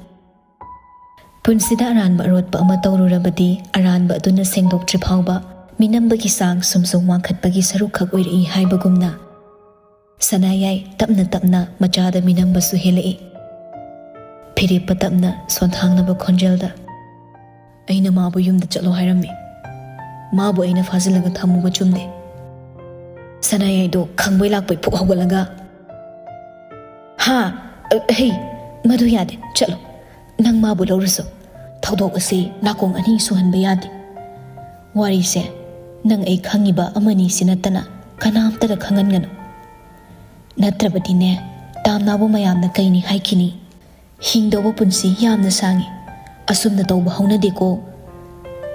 ꯄꯨꯟꯁꯤꯗ ꯑꯔꯥꯟꯕ ꯑꯔꯣꯠꯄ ꯑꯃ ꯇꯧꯔꯨꯔꯕꯗꯤ, ꯑꯔꯥꯟꯕ ꯑꯗꯨꯅ ꯁꯦꯡꯗꯣꯛꯇ꯭ꯔꯤ ꯐꯥꯎꯕ ꯃꯤꯅꯝꯕꯒꯤ ꯆꯥꯡ ꯁꯨꯝ ꯁꯨꯝ ꯋꯥꯡꯈꯠꯄꯒꯤ ꯁꯔꯨꯛꯈꯛ ꯑꯣꯏꯔꯛꯏ ꯍꯥꯏꯕꯒꯨꯝꯅ, ꯁꯅꯥꯌꯥꯏ ꯇꯞꯅ ꯇꯞꯅ ꯃꯆꯥꯗ ꯃꯤꯅꯝꯕꯁꯨ ꯍꯦꯜꯂꯛꯏ꯫ ꯐꯤꯔꯦꯞꯄ ꯇꯞꯅ ꯁꯣꯟꯊꯥꯡꯅꯕ ꯈꯣꯟꯖꯦꯜꯗ, "ꯑꯩꯅ ꯃꯥꯕꯨ ꯌꯨꯝꯗ ꯆꯠꯂꯣ ꯍꯥꯏꯔꯝꯃꯤ꯫ ꯃꯥꯕꯨ ꯑꯩꯅ ꯐꯥꯖꯤꯜꯂꯒ ꯊꯝꯃꯨꯕ ꯆꯨꯝꯗꯦ꯫" ꯁꯅꯥꯌꯥꯏꯗꯣ ꯈꯪꯕꯩ ꯂꯥꯛꯄꯩ ꯐꯨꯛ ꯍꯧꯒꯠꯂꯒ, "ꯍꯥ? ꯑ, ꯍꯦ, ꯃꯗꯨ ꯌꯥꯗꯦ, ꯆꯠꯂꯣ꯫ ꯅꯪ ꯃꯥꯕꯨ ꯂꯧꯔꯨꯁꯨ꯫ ꯊꯧꯗꯣꯛ ꯑꯁꯤ ꯅꯥꯀꯣꯡ ꯑꯅꯤ ꯁꯨꯍꯟꯕ ꯌꯥꯗꯦ꯫ ꯋꯥꯔꯤꯁꯦ ꯅꯪ ꯑꯩ ꯈꯪꯉꯤꯕ ꯑꯃꯅꯤꯁꯤ ꯅꯠꯇꯅ ꯀꯅꯥꯝꯇꯗ ꯈꯪꯍꯟꯒꯅꯨ꯫ ꯅꯠꯇ꯭ꯔꯕꯗꯤꯅꯦ, ꯇꯥꯝꯅꯥꯕꯨ ꯃꯌꯥꯝꯅ ꯀꯩꯅꯤ ꯍꯥꯏꯈꯤꯅꯤ꯫ ꯍꯤꯡꯗꯧꯕ ꯄꯨꯟꯁꯤ ꯌꯥꯝꯅ ꯁꯥꯡꯉꯤ꯫ ꯑꯁꯨꯝꯅ ꯇꯧꯕ ꯍꯧꯅꯗꯦꯀꯣ꯫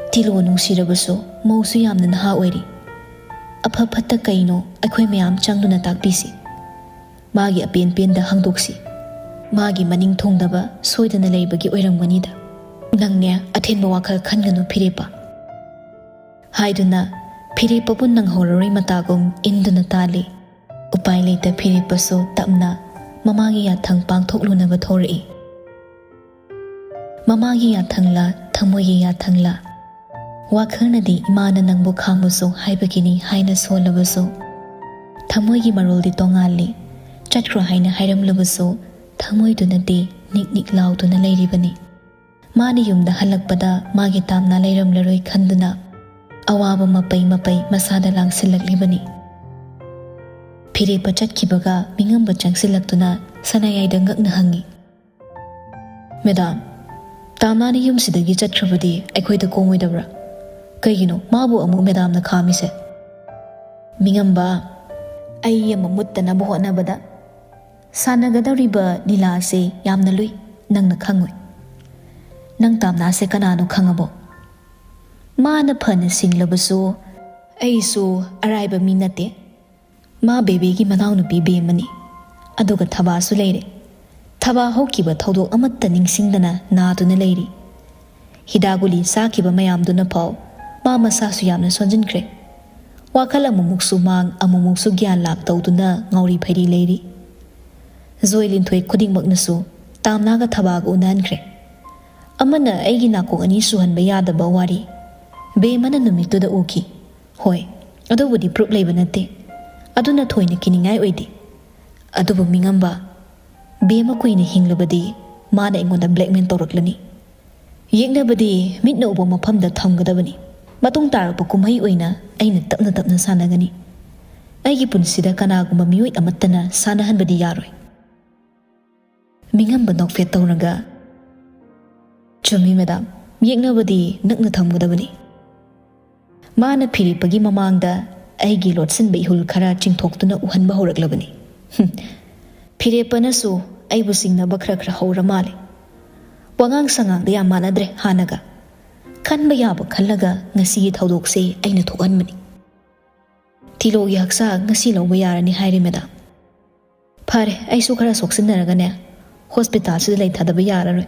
ꯇꯤꯂꯣ ꯅꯨꯡꯁꯤꯔꯕꯁꯨ ꯃꯧꯁꯨ ꯌꯥꯝꯅ ꯅꯍꯥ ꯑꯣꯏꯔꯤ꯫ ꯑꯐ ꯐꯠꯇ ꯀꯩꯅꯣ ꯑꯩꯈꯣꯏ ꯃꯌꯥꯝ ꯆꯪꯗꯨꯅ ꯇꯥꯛꯄꯤꯁꯤ꯫ ꯃꯥꯒꯤ ꯑꯄꯦꯟ ꯄꯦꯟꯗ ꯍꯪꯗꯣꯛꯁꯤ꯫ ꯃꯥꯒꯤ ꯃꯅꯤꯡ ꯊꯨꯡꯗꯕ ꯁꯣꯏꯗꯅ ꯂꯩꯕꯒꯤ ꯑꯣꯏꯔꯝꯒꯅꯤꯗ꯫ ꯅꯪꯅꯦ ꯑꯊꯤꯟꯕ ꯋꯥꯈꯜ ꯈꯟꯒꯅꯨ ꯐꯤꯔꯦꯞꯄ꯫" ꯍꯥꯏꯗꯨꯅ ꯐꯤꯔꯦꯞꯄꯕꯨ ꯅꯪꯍꯧꯔꯔꯣꯏ ꯃꯇꯥꯒꯨꯝ ꯏꯟꯗꯨꯅ ꯇꯥꯜꯂꯤ꯫ ꯎꯄꯥꯏ ꯂꯩꯇ ꯐꯤꯔꯦꯞꯄꯁꯨ ꯇꯞꯅ ꯃꯃꯥꯒꯤ ꯌꯥꯊꯪ ꯄꯥꯡꯊꯣꯛꯂꯨꯅꯕ ꯊꯣꯔꯛꯏ꯫ ꯃꯃꯥꯒꯤ ꯌꯥꯊꯪꯂ, ꯊꯃꯣꯏꯒꯤ ꯌꯥꯊꯪꯂ? ꯋꯥꯈꯜꯅꯗꯤ ꯏꯃꯥꯅ ꯅꯪꯕꯨ ꯈꯥꯝꯃꯨꯁꯨ ꯍꯥꯏꯕꯒꯤꯅꯤ ꯍꯥꯏꯅ ꯁꯣꯜꯂꯕꯁꯨ, ꯊꯃꯣꯏꯒꯤ ꯃꯔꯣꯜꯗꯤ ꯇꯣꯉꯥꯜꯂꯤ꯫ ꯆꯠꯈ꯭ꯔꯣ ꯍꯥꯏꯅ ꯍꯥꯏꯔꯝꯂꯕꯁꯨ, ꯊꯃꯣꯏꯗꯨꯅꯗꯤ ꯅꯤꯛ ꯅꯤꯛ ꯂꯥꯎꯗꯨꯅ ꯂꯩꯔꯤꯕꯅꯤ꯫ ꯃꯥꯅ ꯌꯨꯝꯗ ꯍꯜꯂꯛꯄꯗ ꯃꯥꯒꯤ ꯇꯥꯝꯅꯥ ꯂꯩꯔꯝꯂꯔꯣꯏ ꯈꯟꯗꯨꯅ, ꯑꯋꯥꯕ ꯃꯄꯩ ꯃꯄꯩ ꯃꯁꯥꯗ ꯂꯥꯡꯁꯤꯜꯂꯛꯂꯤꯕꯅꯤ꯫ ꯐꯤꯔꯦꯞꯄ ꯆꯠꯈꯤꯕꯒ ꯃꯤꯉꯝꯕ ꯆꯪꯁꯤꯜꯂꯛꯇꯨꯅ ꯁꯅꯥꯌꯥꯏꯗ ꯉꯛꯅ ꯍꯪꯉꯤ, "ꯃꯦꯗꯥꯝ, ꯇꯥꯝꯅꯥꯅ ꯌꯨꯝꯁꯤꯗꯒꯤ ꯆꯠꯈ꯭ꯔꯕꯗꯤ ꯑꯩꯈꯣꯏꯗ ꯀꯣꯡꯉꯣꯏꯗꯕ꯭ꯔꯥ? ꯀꯩꯒꯤꯅꯣ ꯃꯥꯕꯨ ꯑꯃꯨꯛ ꯃꯦꯗꯥꯝꯅ ꯈꯥꯝꯃꯤꯁꯦ?" ꯃꯤꯉꯝꯕ, ꯑꯩ ꯑꯃ ꯃꯨꯠꯇꯅꯕ ꯍꯣꯠꯅꯕꯗ ꯁꯥꯟꯅꯒꯗꯧꯔꯤꯕ ꯂꯤꯂꯥꯁꯦ ꯌꯥꯝꯅ ꯂꯨꯏ, ꯅꯪꯅ ꯈꯪꯉꯣꯏ꯫ ꯅꯪ ꯇꯥꯝꯅꯥꯁꯦ ꯀꯅꯥꯅꯣ ꯈꯪꯉꯕꯣ? ꯃꯥꯅ ꯐꯅ ꯁꯤꯡꯂꯕꯁꯨ ꯑꯩꯁꯨ ꯑꯔꯥꯏꯕ ꯃꯤ ꯅꯠꯇꯦ꯫ ꯃꯥ ꯕꯦꯕꯤꯒꯤ ꯃꯅꯥꯎꯅꯨꯄꯤ ꯕꯦꯝꯃꯅꯤ꯫ ꯑꯗꯨꯒ ꯊꯕꯥꯁꯨ ꯂꯩꯔꯦ꯫ ꯊꯕꯥ ꯍꯧꯈꯤꯕ ꯊꯧꯗꯣꯛ ꯑꯃꯠꯇ ꯅꯤꯡꯁꯤꯡꯗꯅ ꯅꯥꯗꯨꯅ ꯂꯩꯔꯤ꯫ ꯍꯤꯗꯥꯛ ꯒꯨꯂꯤ ꯆꯥꯈꯤꯕ ꯃꯌꯥꯝꯗꯨꯅ ꯐꯥꯎ ꯃꯥ ꯃꯁꯥꯁꯨ ꯌꯥꯝꯅ ꯁꯣꯟꯖꯤꯟꯈ꯭ꯔꯦ꯫ ꯋꯥꯈꯜ ꯑꯃꯨꯛꯃꯨꯛꯁꯨ ꯃꯥꯡ, ꯑꯃꯨꯛꯃꯨꯛꯁꯨ ꯒ꯭ꯌꯥꯟ ꯂꯥꯛ ꯇꯧꯗꯨꯅ ꯉꯥꯎꯔꯤ ꯐꯩꯔꯤ ꯂꯩꯔꯤ꯫ ꯖꯣꯏ ꯂꯤꯟꯊꯣꯏ ꯈꯨꯗꯤꯡꯃꯛꯅꯁꯨ ꯇꯥꯝꯅꯥꯒ ꯊꯕꯥꯒ ꯎꯅꯍꯟꯈ꯭ꯔꯦ꯫ ꯑꯃꯅ ꯑꯩꯒꯤ ꯅꯥꯀꯣꯡ ꯑꯅꯤ ꯁꯨꯍꯟꯕ ꯌꯥꯗꯕ ꯋꯥꯔꯤ ꯕꯦꯝꯃꯅ ꯅꯨꯃꯤꯠꯇꯨꯗ ꯎꯈꯤ꯫ ꯍꯣꯏ, ꯑꯗꯨꯕꯨꯗꯤ ꯄ꯭ꯔꯨꯞ ꯂꯩꯕ ꯅꯠꯇꯦ꯫ ꯑꯗꯨꯅ ꯊꯣꯏꯅ ꯀꯤꯅꯤꯡꯉꯥꯏ ꯑꯣꯏꯗꯦ꯫ ꯑꯗꯨꯕꯨ ꯃꯤꯉꯝꯕ, ꯕꯦꯝꯃ ꯀꯨꯏꯅ ꯍꯤꯡꯂꯕꯗꯤ ꯃꯥꯅ ꯑꯩꯉꯣꯟꯗ ꯕ꯭ꯂꯦꯛꯃꯦꯜ ꯇꯧꯔꯛꯂꯅꯤ꯫ ꯌꯦꯛꯅꯕꯗꯤ ꯃꯤꯠꯅ ꯎꯕ ꯃꯐꯝꯗ ꯊꯝꯒꯗꯕꯅꯤ꯫ ꯃꯇꯨꯡ ꯇꯥꯔꯛꯄ ꯀꯨꯝꯍꯩ ꯑꯣꯏꯅ ꯑꯩꯅ ꯇꯞꯅ ꯇꯞꯅ ꯁꯥꯟꯅꯒꯅꯤ꯫ ꯑꯩꯒꯤ ꯄꯨꯟꯁꯤꯗ ꯀꯅꯥꯒꯨꯝꯕ ꯃꯤꯑꯣꯏ ꯑꯃꯠꯇꯅ ꯁꯥꯟꯅꯍꯟꯕꯗꯤ ꯌꯥꯔꯣꯏ꯫ ꯃꯤꯉꯝꯕ ꯅꯣꯛꯐꯦꯠ ꯇꯧꯔꯒ, "ꯆꯨꯝꯃꯤ ꯃꯦꯗꯥꯝ, ꯌꯦꯛꯅꯕꯗꯤ ꯅꯛꯅ ꯊꯝꯒꯗꯕꯅꯤ"꯫ ꯃꯥꯅ ꯐꯤꯔꯦꯞꯄꯒꯤ ꯃꯃꯥꯡꯗ ꯑꯩꯒꯤ ꯂꯣꯠꯁꯤꯟꯕ ꯏꯍꯨꯜ ꯈꯔ ꯆꯤꯡꯊꯣꯛꯇꯨꯅ ꯎꯍꯟꯕ ꯍꯧꯔꯛꯂꯕꯅꯤ꯫ ꯍꯨꯝ, ꯐꯤꯔꯦꯞꯄꯅꯁꯨ ꯑꯩꯕꯨ ꯆꯤꯡꯅꯕ ꯈꯔ ꯈꯔ ꯍꯧꯔ ꯃꯥꯜꯂꯦ꯫ ꯋꯥꯉꯥꯡ ꯁꯉꯥꯡꯗ ꯌꯥꯝ ꯃꯥꯟꯅꯗ꯭ꯔꯦ ꯍꯥꯟꯅꯒ꯫ ꯈꯟꯕ ꯌꯥꯕ ꯈꯜꯂꯒ ꯉꯁꯤꯒꯤ ꯊꯧꯗꯣꯛꯁꯦ ꯑꯩꯅ ꯊꯣꯛꯍꯟꯕꯅꯤ꯫ ꯊꯤꯂꯣꯒꯤ ꯍꯛꯆꯥꯡ ꯉꯁꯤ ꯂꯧꯕ ꯌꯥꯔꯅꯤ ꯍꯥꯏꯔꯦ ꯃꯦꯗꯥꯝ꯫ ꯐꯔꯦ, ꯑꯩꯁꯨ ꯈꯔ ꯁꯣꯛꯆꯤꯟꯅꯔꯒꯅꯦ, ꯍꯣꯁꯄꯤꯇꯥꯜꯁꯤꯗ ꯂꯩꯊꯗꯕ ꯌꯥꯔꯔꯣꯏ꯫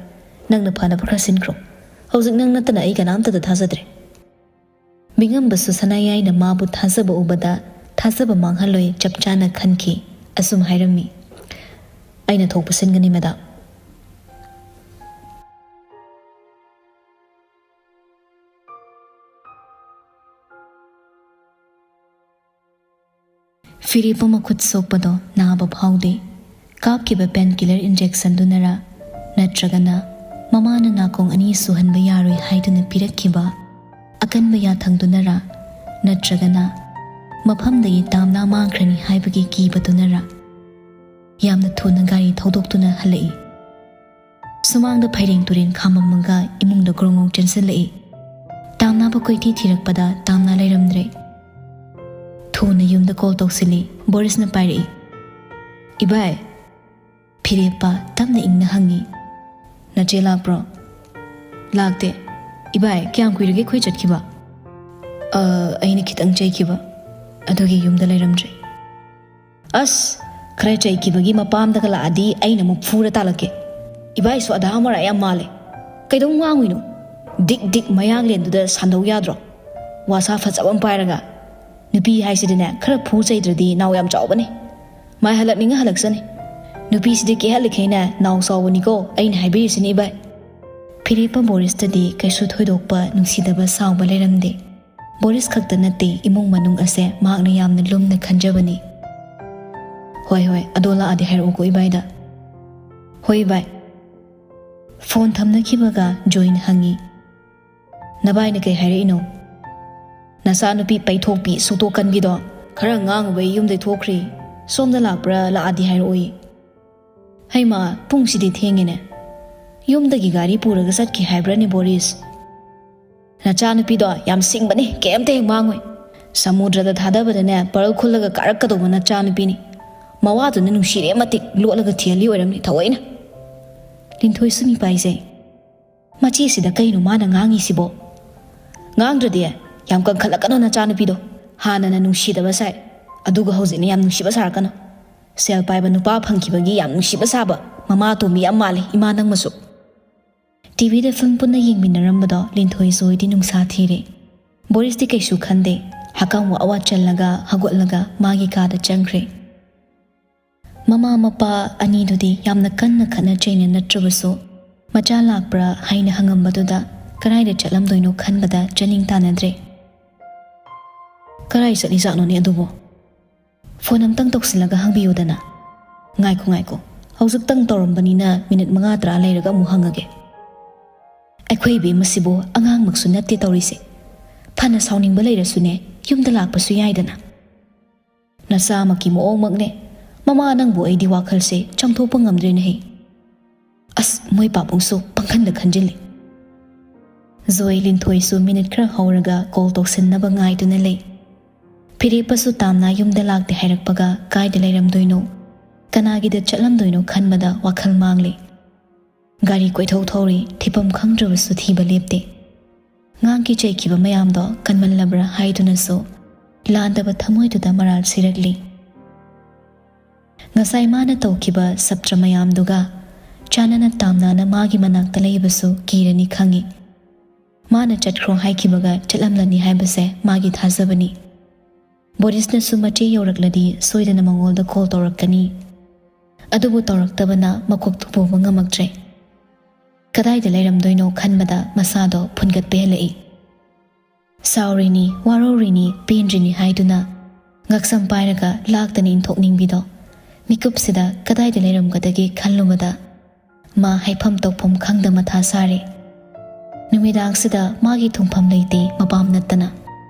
ꯅꯪꯅ ꯐꯅꯕ ꯈꯔ ꯁꯤꯟꯈ꯭ꯔꯣ꯫ ꯍꯧꯖꯤꯛ ꯅꯪ ꯅꯠꯇꯅ ꯑꯩ ꯀꯅꯥꯝꯇꯗ ꯊꯥꯖꯗ꯭ꯔꯦ꯫ ꯃꯤꯉꯝꯕꯁꯨ ꯁꯅꯥꯌꯥꯏꯅ ꯃꯥꯕꯨ ꯊꯥꯖꯕ ꯎꯕꯗ ꯊꯥꯖꯕ ꯃꯥꯡꯍꯜꯂꯣꯏ ꯆꯞ ꯆꯥꯅ ꯈꯟꯈꯤ꯫ ꯑꯁꯨꯝ ꯍꯥꯏꯔꯝꯃꯤ, "ꯑꯩꯅ ꯊꯣꯛꯄ ꯁꯤꯟꯒꯅꯤ ꯃꯦꯗꯥꯝ"꯫ ꯐꯤꯔꯦꯞꯄ ꯃꯈꯨꯠ ꯁꯣꯛꯄꯗꯣ ꯅꯥꯕ ꯐꯥꯎꯗꯦ꯫ ꯀꯥꯞꯈꯤꯕ ꯄꯦꯟ ꯀꯤꯂꯔ ꯏꯟꯖꯦꯛꯁꯟꯗꯨꯅꯔꯥ, ꯅꯠꯇ꯭ꯔꯒꯅ ꯃꯃꯥꯅ ꯅꯥꯀꯣꯡ ꯑꯅꯤ ꯁꯨꯍꯟꯕ ꯌꯥꯔꯣꯏ ꯍꯥꯏꯗꯨꯅ ꯄꯤꯔꯛꯈꯤꯕ ꯑꯀꯟꯕ ꯌꯥꯊꯪꯗꯨꯅꯔꯥ, ꯅꯠꯇ꯭ꯔꯒꯅ ꯃꯐꯝꯗꯒꯤ ꯇꯥꯝꯅꯥ ꯃꯥꯡꯈ꯭ꯔꯅꯤ ꯍꯥꯏꯕꯒꯤ ꯀꯤꯕꯗꯨꯅꯔꯥ, ꯌꯥꯝꯅ ꯊꯨꯅ ꯒꯥꯔꯤ ꯊꯧꯗꯣꯛꯇꯨꯅ ꯍꯜꯂꯛꯏ꯫ ꯁꯨꯃꯥꯡꯗ ꯐꯩꯔꯦꯡ ꯇꯨꯔꯦꯡ ꯈꯥꯝꯃꯝꯃꯒ ꯏꯃꯨꯡꯗ ꯒ꯭ꯔꯣꯡ ꯒ꯭ꯔꯣꯡ ꯆꯦꯟꯁꯤꯜꯂꯛꯏ꯫ ꯇꯥꯝꯅꯥꯕ ꯀꯣꯏꯊꯤ ꯊꯤꯔꯛꯄꯗ ꯇꯥꯝꯅꯥ ꯂꯩꯔꯝꯗ꯭ꯔꯦ꯫ ꯊꯨꯅ ꯌꯨꯝꯗ ꯀꯣꯜ ꯇꯧꯁꯤꯜꯂꯤ꯫ ꯕꯣꯔꯤꯁꯅ ꯄꯥꯏꯔꯛꯏ꯫ "ꯏꯕꯥꯏ?" ꯐꯤꯔꯦꯞꯄ ꯇꯞꯅ ꯏꯪꯅ ꯍꯪꯉꯤ꯫ "ꯅꯆꯦ ꯂꯥꯛꯄ꯭ꯔꯣ?" "ꯂꯥꯛꯇꯦ꯫ ꯏꯕꯥꯏ, ꯀꯌꯥꯝ ꯀꯨꯏꯔꯒꯦ ꯑꯩꯈꯣꯏ ꯆꯠꯈꯤꯕ?" "ꯑ, ꯑꯩꯅ ꯈꯤꯇꯪ ꯆꯩꯈꯤꯕ, ꯑꯗꯨꯒꯤ ꯌꯨꯝꯗ ꯂꯩꯔꯝꯗ꯭ꯔꯦ"꯫ "ꯑꯁ, ꯈꯔ ꯆꯩꯈꯤꯕꯒꯤ ꯃꯄꯥꯝꯗꯒ ꯂꯥꯛꯑꯗꯤ ꯑꯩꯅ ꯑꯃꯨꯛ ꯐꯨꯔ ꯇꯥꯜꯂꯛꯀꯦ꯫ ꯏꯕꯥꯏꯁꯨ ꯑꯗꯥ ꯃꯔꯥ ꯌꯥꯝ ꯃꯥꯜꯂꯦ꯫ ꯀꯩꯗꯧ ꯉꯥꯡꯉꯨꯏꯅꯣ? ꯗꯤꯛ ꯗꯤꯛ ꯃꯌꯥꯡꯂꯦꯟꯗꯨꯗ ꯁꯟꯗꯧ ꯌꯥꯗ꯭ꯔꯣ? ꯋꯥꯁꯥ ꯐꯖꯕ ꯑꯃ ꯄꯥꯏꯔꯒ꯫ ꯅꯨꯄꯤ ꯍꯥꯏꯁꯤꯗꯤꯅꯦ, ꯈꯔ ꯐꯨ ꯆꯩꯗ꯭ꯔꯗꯤ ꯅꯥꯎ ꯌꯥꯝ ꯆꯥꯎꯕꯅꯦ꯫ ꯃꯥꯏ ꯍꯜꯂꯛꯅꯤꯡꯉ ꯍꯜꯂꯛꯆꯅꯤ꯫ ꯅꯨꯄꯤꯁꯤꯗꯤ ꯀꯦꯍꯜꯂꯤꯈꯩꯅꯦ ꯅꯥꯎ ꯆꯥꯎꯕꯅꯤꯀꯣ, ꯑꯩꯅ ꯍꯥꯏꯕꯤꯔꯤꯁꯤꯅꯤ ꯏꯕꯥꯏ"꯫ ꯐꯤꯔꯦꯞꯄ ꯕꯣꯔꯤꯁꯇꯗꯤ ꯀꯩꯁꯨ ꯊꯣꯏꯗꯣꯛꯄ ꯅꯨꯡꯁꯤꯗꯕ ꯁꯥꯎꯕ ꯂꯩꯔꯝꯗꯦ꯫ ꯕꯣꯔꯤꯁ ꯈꯛꯇ ꯅꯠꯇꯦ, ꯏꯃꯨꯡ ꯃꯅꯨꯡ ꯑꯁꯦ ꯃꯍꯥꯛꯅ ꯌꯥꯝꯅ ꯂꯨꯝꯅ ꯈꯟꯖꯕꯅꯤ꯫ "ꯍꯣꯏ, ꯍꯣꯏ, ꯑꯗꯣ ꯂꯥꯛꯑꯗꯤ ꯍꯥꯏꯔꯛꯎꯀꯣ ꯏꯕꯥꯏꯗ꯫" "ꯍꯣꯏ ꯏꯕꯥꯏ꯫" ꯐꯣꯟ ꯊꯝꯅꯈꯤꯕꯒ ꯖꯣꯏꯅ ꯍꯪꯉꯤ, "ꯅꯕꯥꯏꯅ ꯀꯩ ꯍꯥꯏꯔꯛꯏꯅꯣ?" "ꯅꯆꯥꯅꯨꯄꯤ ꯄꯩꯊꯣꯛꯄꯤ ꯁꯨꯛꯇꯣꯛꯀꯟꯒꯤꯗꯣ ꯈꯔ ꯉꯥꯡꯉꯨꯕꯩ ꯌꯨꯝꯗꯩ ꯊꯣꯛꯈ꯭ꯔꯦ꯫ ꯁꯣꯝꯗ ꯂꯥꯛꯄ꯭ꯔꯥ, ꯂꯥꯛꯑꯗꯤ ꯍꯥꯏꯔꯛꯑꯣꯌꯦ꯫" "ꯍꯩꯃꯥ, ꯄꯨꯡꯁꯤꯗꯤ ꯊꯦꯡꯉꯦꯅꯦ꯫ ꯌꯨꯝꯗꯒꯤ ꯒꯥꯔꯤ ꯄꯨꯔꯒ ꯆꯠꯈꯤ ꯍꯥꯏꯕ꯭ꯔꯅꯦ ꯕꯣꯔꯤꯁ?" "ꯅꯆꯥꯅꯨꯄꯤꯗꯣ ꯌꯥꯝ ꯁꯤꯡꯕꯅꯤ, ꯀꯩꯝꯇ ꯍꯦꯛ ꯃꯥꯡꯉꯣꯏ꯫ ꯁꯃꯨꯗ꯭ꯔꯗ ꯊꯥꯗꯕꯗꯅꯦ ꯄꯔꯜ ꯈꯨꯜꯂꯒ ꯀꯥꯔꯛꯀꯗꯧꯕ ꯅꯆꯥꯅꯨꯄꯤꯅꯤ꯫ ꯃꯋꯥꯗꯨꯅ ꯅꯨꯡꯁꯤꯔꯦ ꯃꯇꯤꯛ ꯂꯣꯠꯂꯒ ꯊꯤꯍꯜꯂꯤ ꯑꯣꯏꯔꯝꯅꯤ ꯊꯑꯣꯏꯅ꯫" ꯂꯤꯟꯊꯣꯏꯁꯨ ꯃꯤꯄꯥꯏꯖꯩ꯫ "ꯃꯆꯦꯁꯤꯗ ꯀꯩꯅꯣ ꯃꯥꯅ ꯉꯥꯡꯉꯤꯁꯤꯕꯣ? ꯉꯥꯡꯗ꯭ꯔꯗꯤ ꯌꯥꯝ ꯀꯟꯈꯠꯂꯛꯀꯅꯣ ꯅꯆꯥꯅꯨꯄꯤꯗꯣ꯫ ꯍꯥꯟꯅꯅ ꯅꯨꯡꯁꯤꯗꯕ ꯁꯥꯏ, ꯑꯗꯨꯒ ꯍꯧꯖꯤꯛꯅ ꯌꯥꯝ ꯅꯨꯡꯁꯤꯕ ꯁꯥꯔꯛꯀꯅꯣ꯫ ꯁꯦꯜ ꯄꯥꯏꯕ ꯅꯨꯄꯥ ꯐꯪꯈꯤꯕꯒꯤ ꯌꯥꯝ ꯅꯨꯡꯁꯤꯕ ꯁꯥꯕ ꯃꯃꯥ ꯑꯇꯣꯝꯕꯤ ꯌꯥꯝ ꯃꯥꯜꯂꯤ ꯏꯃꯥ ꯅꯪꯃꯁꯨ꯫" ꯇꯤꯚꯤꯗ ꯐꯤꯂꯝ ꯄꯨꯟꯅ ꯌꯦꯡꯃꯤꯟꯅꯔꯝꯕꯗꯣ ꯂꯤꯟꯊꯣꯏ ꯖꯣꯏꯗꯤ ꯅꯨꯡꯁꯥ ꯊꯤꯔꯦ꯫ ꯕꯣꯔꯤꯁꯇꯤ ꯀꯩꯁꯨ ꯈꯟꯗꯦ꯫ ꯍꯀꯥꯝ ꯋꯥ ꯋꯥ ꯆꯜꯂꯒ ꯍꯧꯒꯠꯂꯒ ꯃꯥꯒꯤ ꯀꯥꯗ ꯆꯪꯈ꯭ꯔꯦ꯫ ꯃꯃꯥ ꯃꯄꯥ ꯑꯅꯤꯗꯨꯗꯤ ꯌꯥꯝꯅ ꯀꯟꯅ ꯈꯠꯅ ꯆꯩꯅ ꯅꯠꯇ꯭ꯔꯕꯁꯨ, ꯃꯆꯥ ꯂꯥꯛꯄ꯭ꯔꯥ ꯍꯥꯏꯅ ꯍꯪꯉꯝꯕꯗꯨꯗ ꯀꯗꯥꯏꯗ ꯆꯠꯂꯝꯗꯣꯏꯅꯣ ꯈꯟꯕꯗ ꯆꯥꯅꯤꯡ ꯇꯥꯅꯗ꯭ꯔꯦ꯫ "ꯀꯗꯥꯏ ꯆꯠꯂꯤꯖꯥꯠꯅꯣꯅꯦ ꯑꯗꯨꯕꯣ? ꯐꯣꯟ ꯑꯝꯇꯪ ꯇꯧꯁꯤꯜꯂꯒ ꯍꯪꯕꯤꯌꯨꯗꯅ꯫" "ꯉꯥꯏꯈꯣ, ꯉꯥꯏꯈꯣ, ꯍꯧꯖꯤꯛꯇꯪ ꯇꯧꯔꯝꯕꯅꯤꯅ ꯃꯤꯅꯤꯠ ꯃꯉꯥ ꯇꯔꯥ ꯂꯩꯔꯒ ꯑꯃꯨꯛ ꯍꯪꯉꯒꯦ꯫" "ꯑꯩꯈꯣꯏ ꯏꯕꯦꯝꯃꯁꯤꯕꯨ ꯑꯉꯥꯡꯃꯛꯁꯨ ꯅꯠꯇꯦ ꯇꯧꯔꯤꯁꯦ꯫ ꯐꯅ ꯁꯥꯎꯅꯤꯡꯕ ꯂꯩꯔꯁꯨꯅꯦ, ꯌꯨꯝꯗ ꯂꯥꯛꯄꯁꯨ ꯌꯥꯏꯗꯅ꯫" "ꯅꯆꯥꯃꯛꯀꯤ ꯃꯑꯣꯡꯃꯛꯅꯦ꯫ ꯃꯃꯥ ꯅꯪꯕꯨ ꯑꯩꯗꯤ ꯋꯥꯈꯜꯁꯦ ꯆꯪꯊꯣꯛꯄ ꯉꯝꯗ꯭ꯔꯦꯅꯦꯍꯦ꯫ ꯑꯁ, ꯃꯣꯏ ꯄꯥꯕꯨꯡꯁꯨ ꯄꯪꯈꯟꯗ ꯈꯟꯖꯤꯜꯂꯤ꯫" ꯖꯣꯏ ꯂꯤꯟꯊꯣꯏꯁꯨ ꯃꯤꯅꯤꯠ ꯈꯔ ꯍꯧꯔꯒ ꯀꯣꯜ ꯇꯧꯁꯤꯟꯅꯕ ꯉꯥꯏꯗꯨꯅ ꯂꯩ꯫ ꯐꯤꯔꯦꯞꯄꯁꯨ ꯇꯥꯝꯅ ꯌꯨꯝꯗ ꯂꯥꯛꯇꯦ ꯍꯥꯏꯔꯛꯄꯒ ꯀꯥꯏꯗ ꯂꯩꯔꯝꯗꯣꯏꯅꯣ, ꯀꯅꯥꯒꯤꯗ ꯆꯠꯂꯝꯗꯣꯏꯅꯣ ꯈꯟꯕꯗ ꯋꯥꯈꯜ ꯃꯥꯡꯂꯦ꯫ ꯒꯥꯔꯤ ꯀꯣꯏꯊꯧ ꯊꯧꯔꯤ, ꯊꯤꯐꯝ ꯈꯪꯗ꯭ꯔꯕꯁꯨ ꯊꯤꯕ ꯂꯦꯞꯇꯦ꯫ ꯉꯥꯡꯈꯤ ꯆꯩꯈꯤꯕ ꯃꯌꯥꯝꯗꯣ ꯀꯟꯃꯜꯂꯕ꯭ꯔꯥ ꯍꯥꯏꯗꯨꯅꯁꯨ ꯂꯥꯟꯗꯕ ꯊꯃꯣꯏꯗꯨꯗ ꯃꯔꯥꯜ ꯁꯤꯔꯛꯂꯤ꯫ ꯉꯁꯥꯏ ꯃꯥꯅ ꯇꯧꯈꯤꯕ ꯁꯞꯇ꯭ꯔ ꯃꯌꯥꯝꯗꯨꯒ ꯆꯥꯟꯅꯅ ꯇꯥꯝꯅꯅ ꯃꯥꯒꯤ ꯃꯅꯥꯛꯇ ꯂꯩꯕꯁꯨ ꯀꯤꯔꯅꯤ ꯈꯪꯏ꯫ ꯃꯥꯅ ꯆꯠꯈ꯭ꯔꯣ ꯍꯥꯏꯈꯤꯕꯒ ꯆꯠꯂꯝꯂꯅꯤ ꯍꯥꯏꯕꯁꯦ ꯃꯥꯒꯤ ꯊꯥꯖꯕꯅꯤ꯫ ꯕꯣꯔꯤꯁꯅꯁꯨ ꯃꯆꯦ ꯌꯧꯔꯛꯂꯗꯤ ꯁꯣꯏꯗꯅ ꯃꯉꯣꯟꯗ ꯀꯣꯜ ꯇꯧꯔꯛꯀꯅꯤ꯫ ꯑꯗꯨꯕꯨ ꯇꯧꯔꯛꯇꯕꯅ ꯃꯀꯣꯛꯇꯨ ꯄꯨꯕ ꯉꯝꯃꯛꯇ꯭ꯔꯦ꯫ ꯀꯗꯥꯏꯗ ꯂꯩꯔꯝꯗꯣꯏꯅꯣ ꯈꯟꯕꯗ ꯃꯁꯥꯗꯣ ꯐꯨꯟꯒꯠꯄ ꯍꯦꯜꯂꯛꯏ꯫ ꯁꯥꯎꯔꯤꯅꯤ, ꯋꯥꯔꯧꯔꯤꯅꯤ, ꯄꯦꯟꯗ꯭ꯔꯤꯅꯤ ꯍꯥꯏꯗꯨꯅ ꯉꯛꯁꯝ ꯄꯥꯏꯔꯒ ꯂꯥꯛꯇꯅ ꯏꯟꯊꯣꯛꯅꯤꯡꯕꯤꯗꯣ꯫ ꯃꯤꯀꯨꯞꯁꯤꯗ ꯀꯗꯥꯏꯗ ꯂꯩꯔꯝꯒꯗꯒꯦ ꯈꯜꯂꯨꯕꯗ ꯃꯥ ꯍꯥꯏꯐꯝ ꯇꯧꯐꯝ ꯈꯪꯗ ꯃꯊꯥ ꯁꯥꯔꯦ꯫ ꯅꯨꯃꯤꯗꯥꯡꯁꯤꯗ ꯃꯥꯒꯤ ꯊꯨꯡꯐꯝ ꯂꯩꯇꯦ, ꯃꯄꯥꯝ ꯅꯠꯇꯅ꯫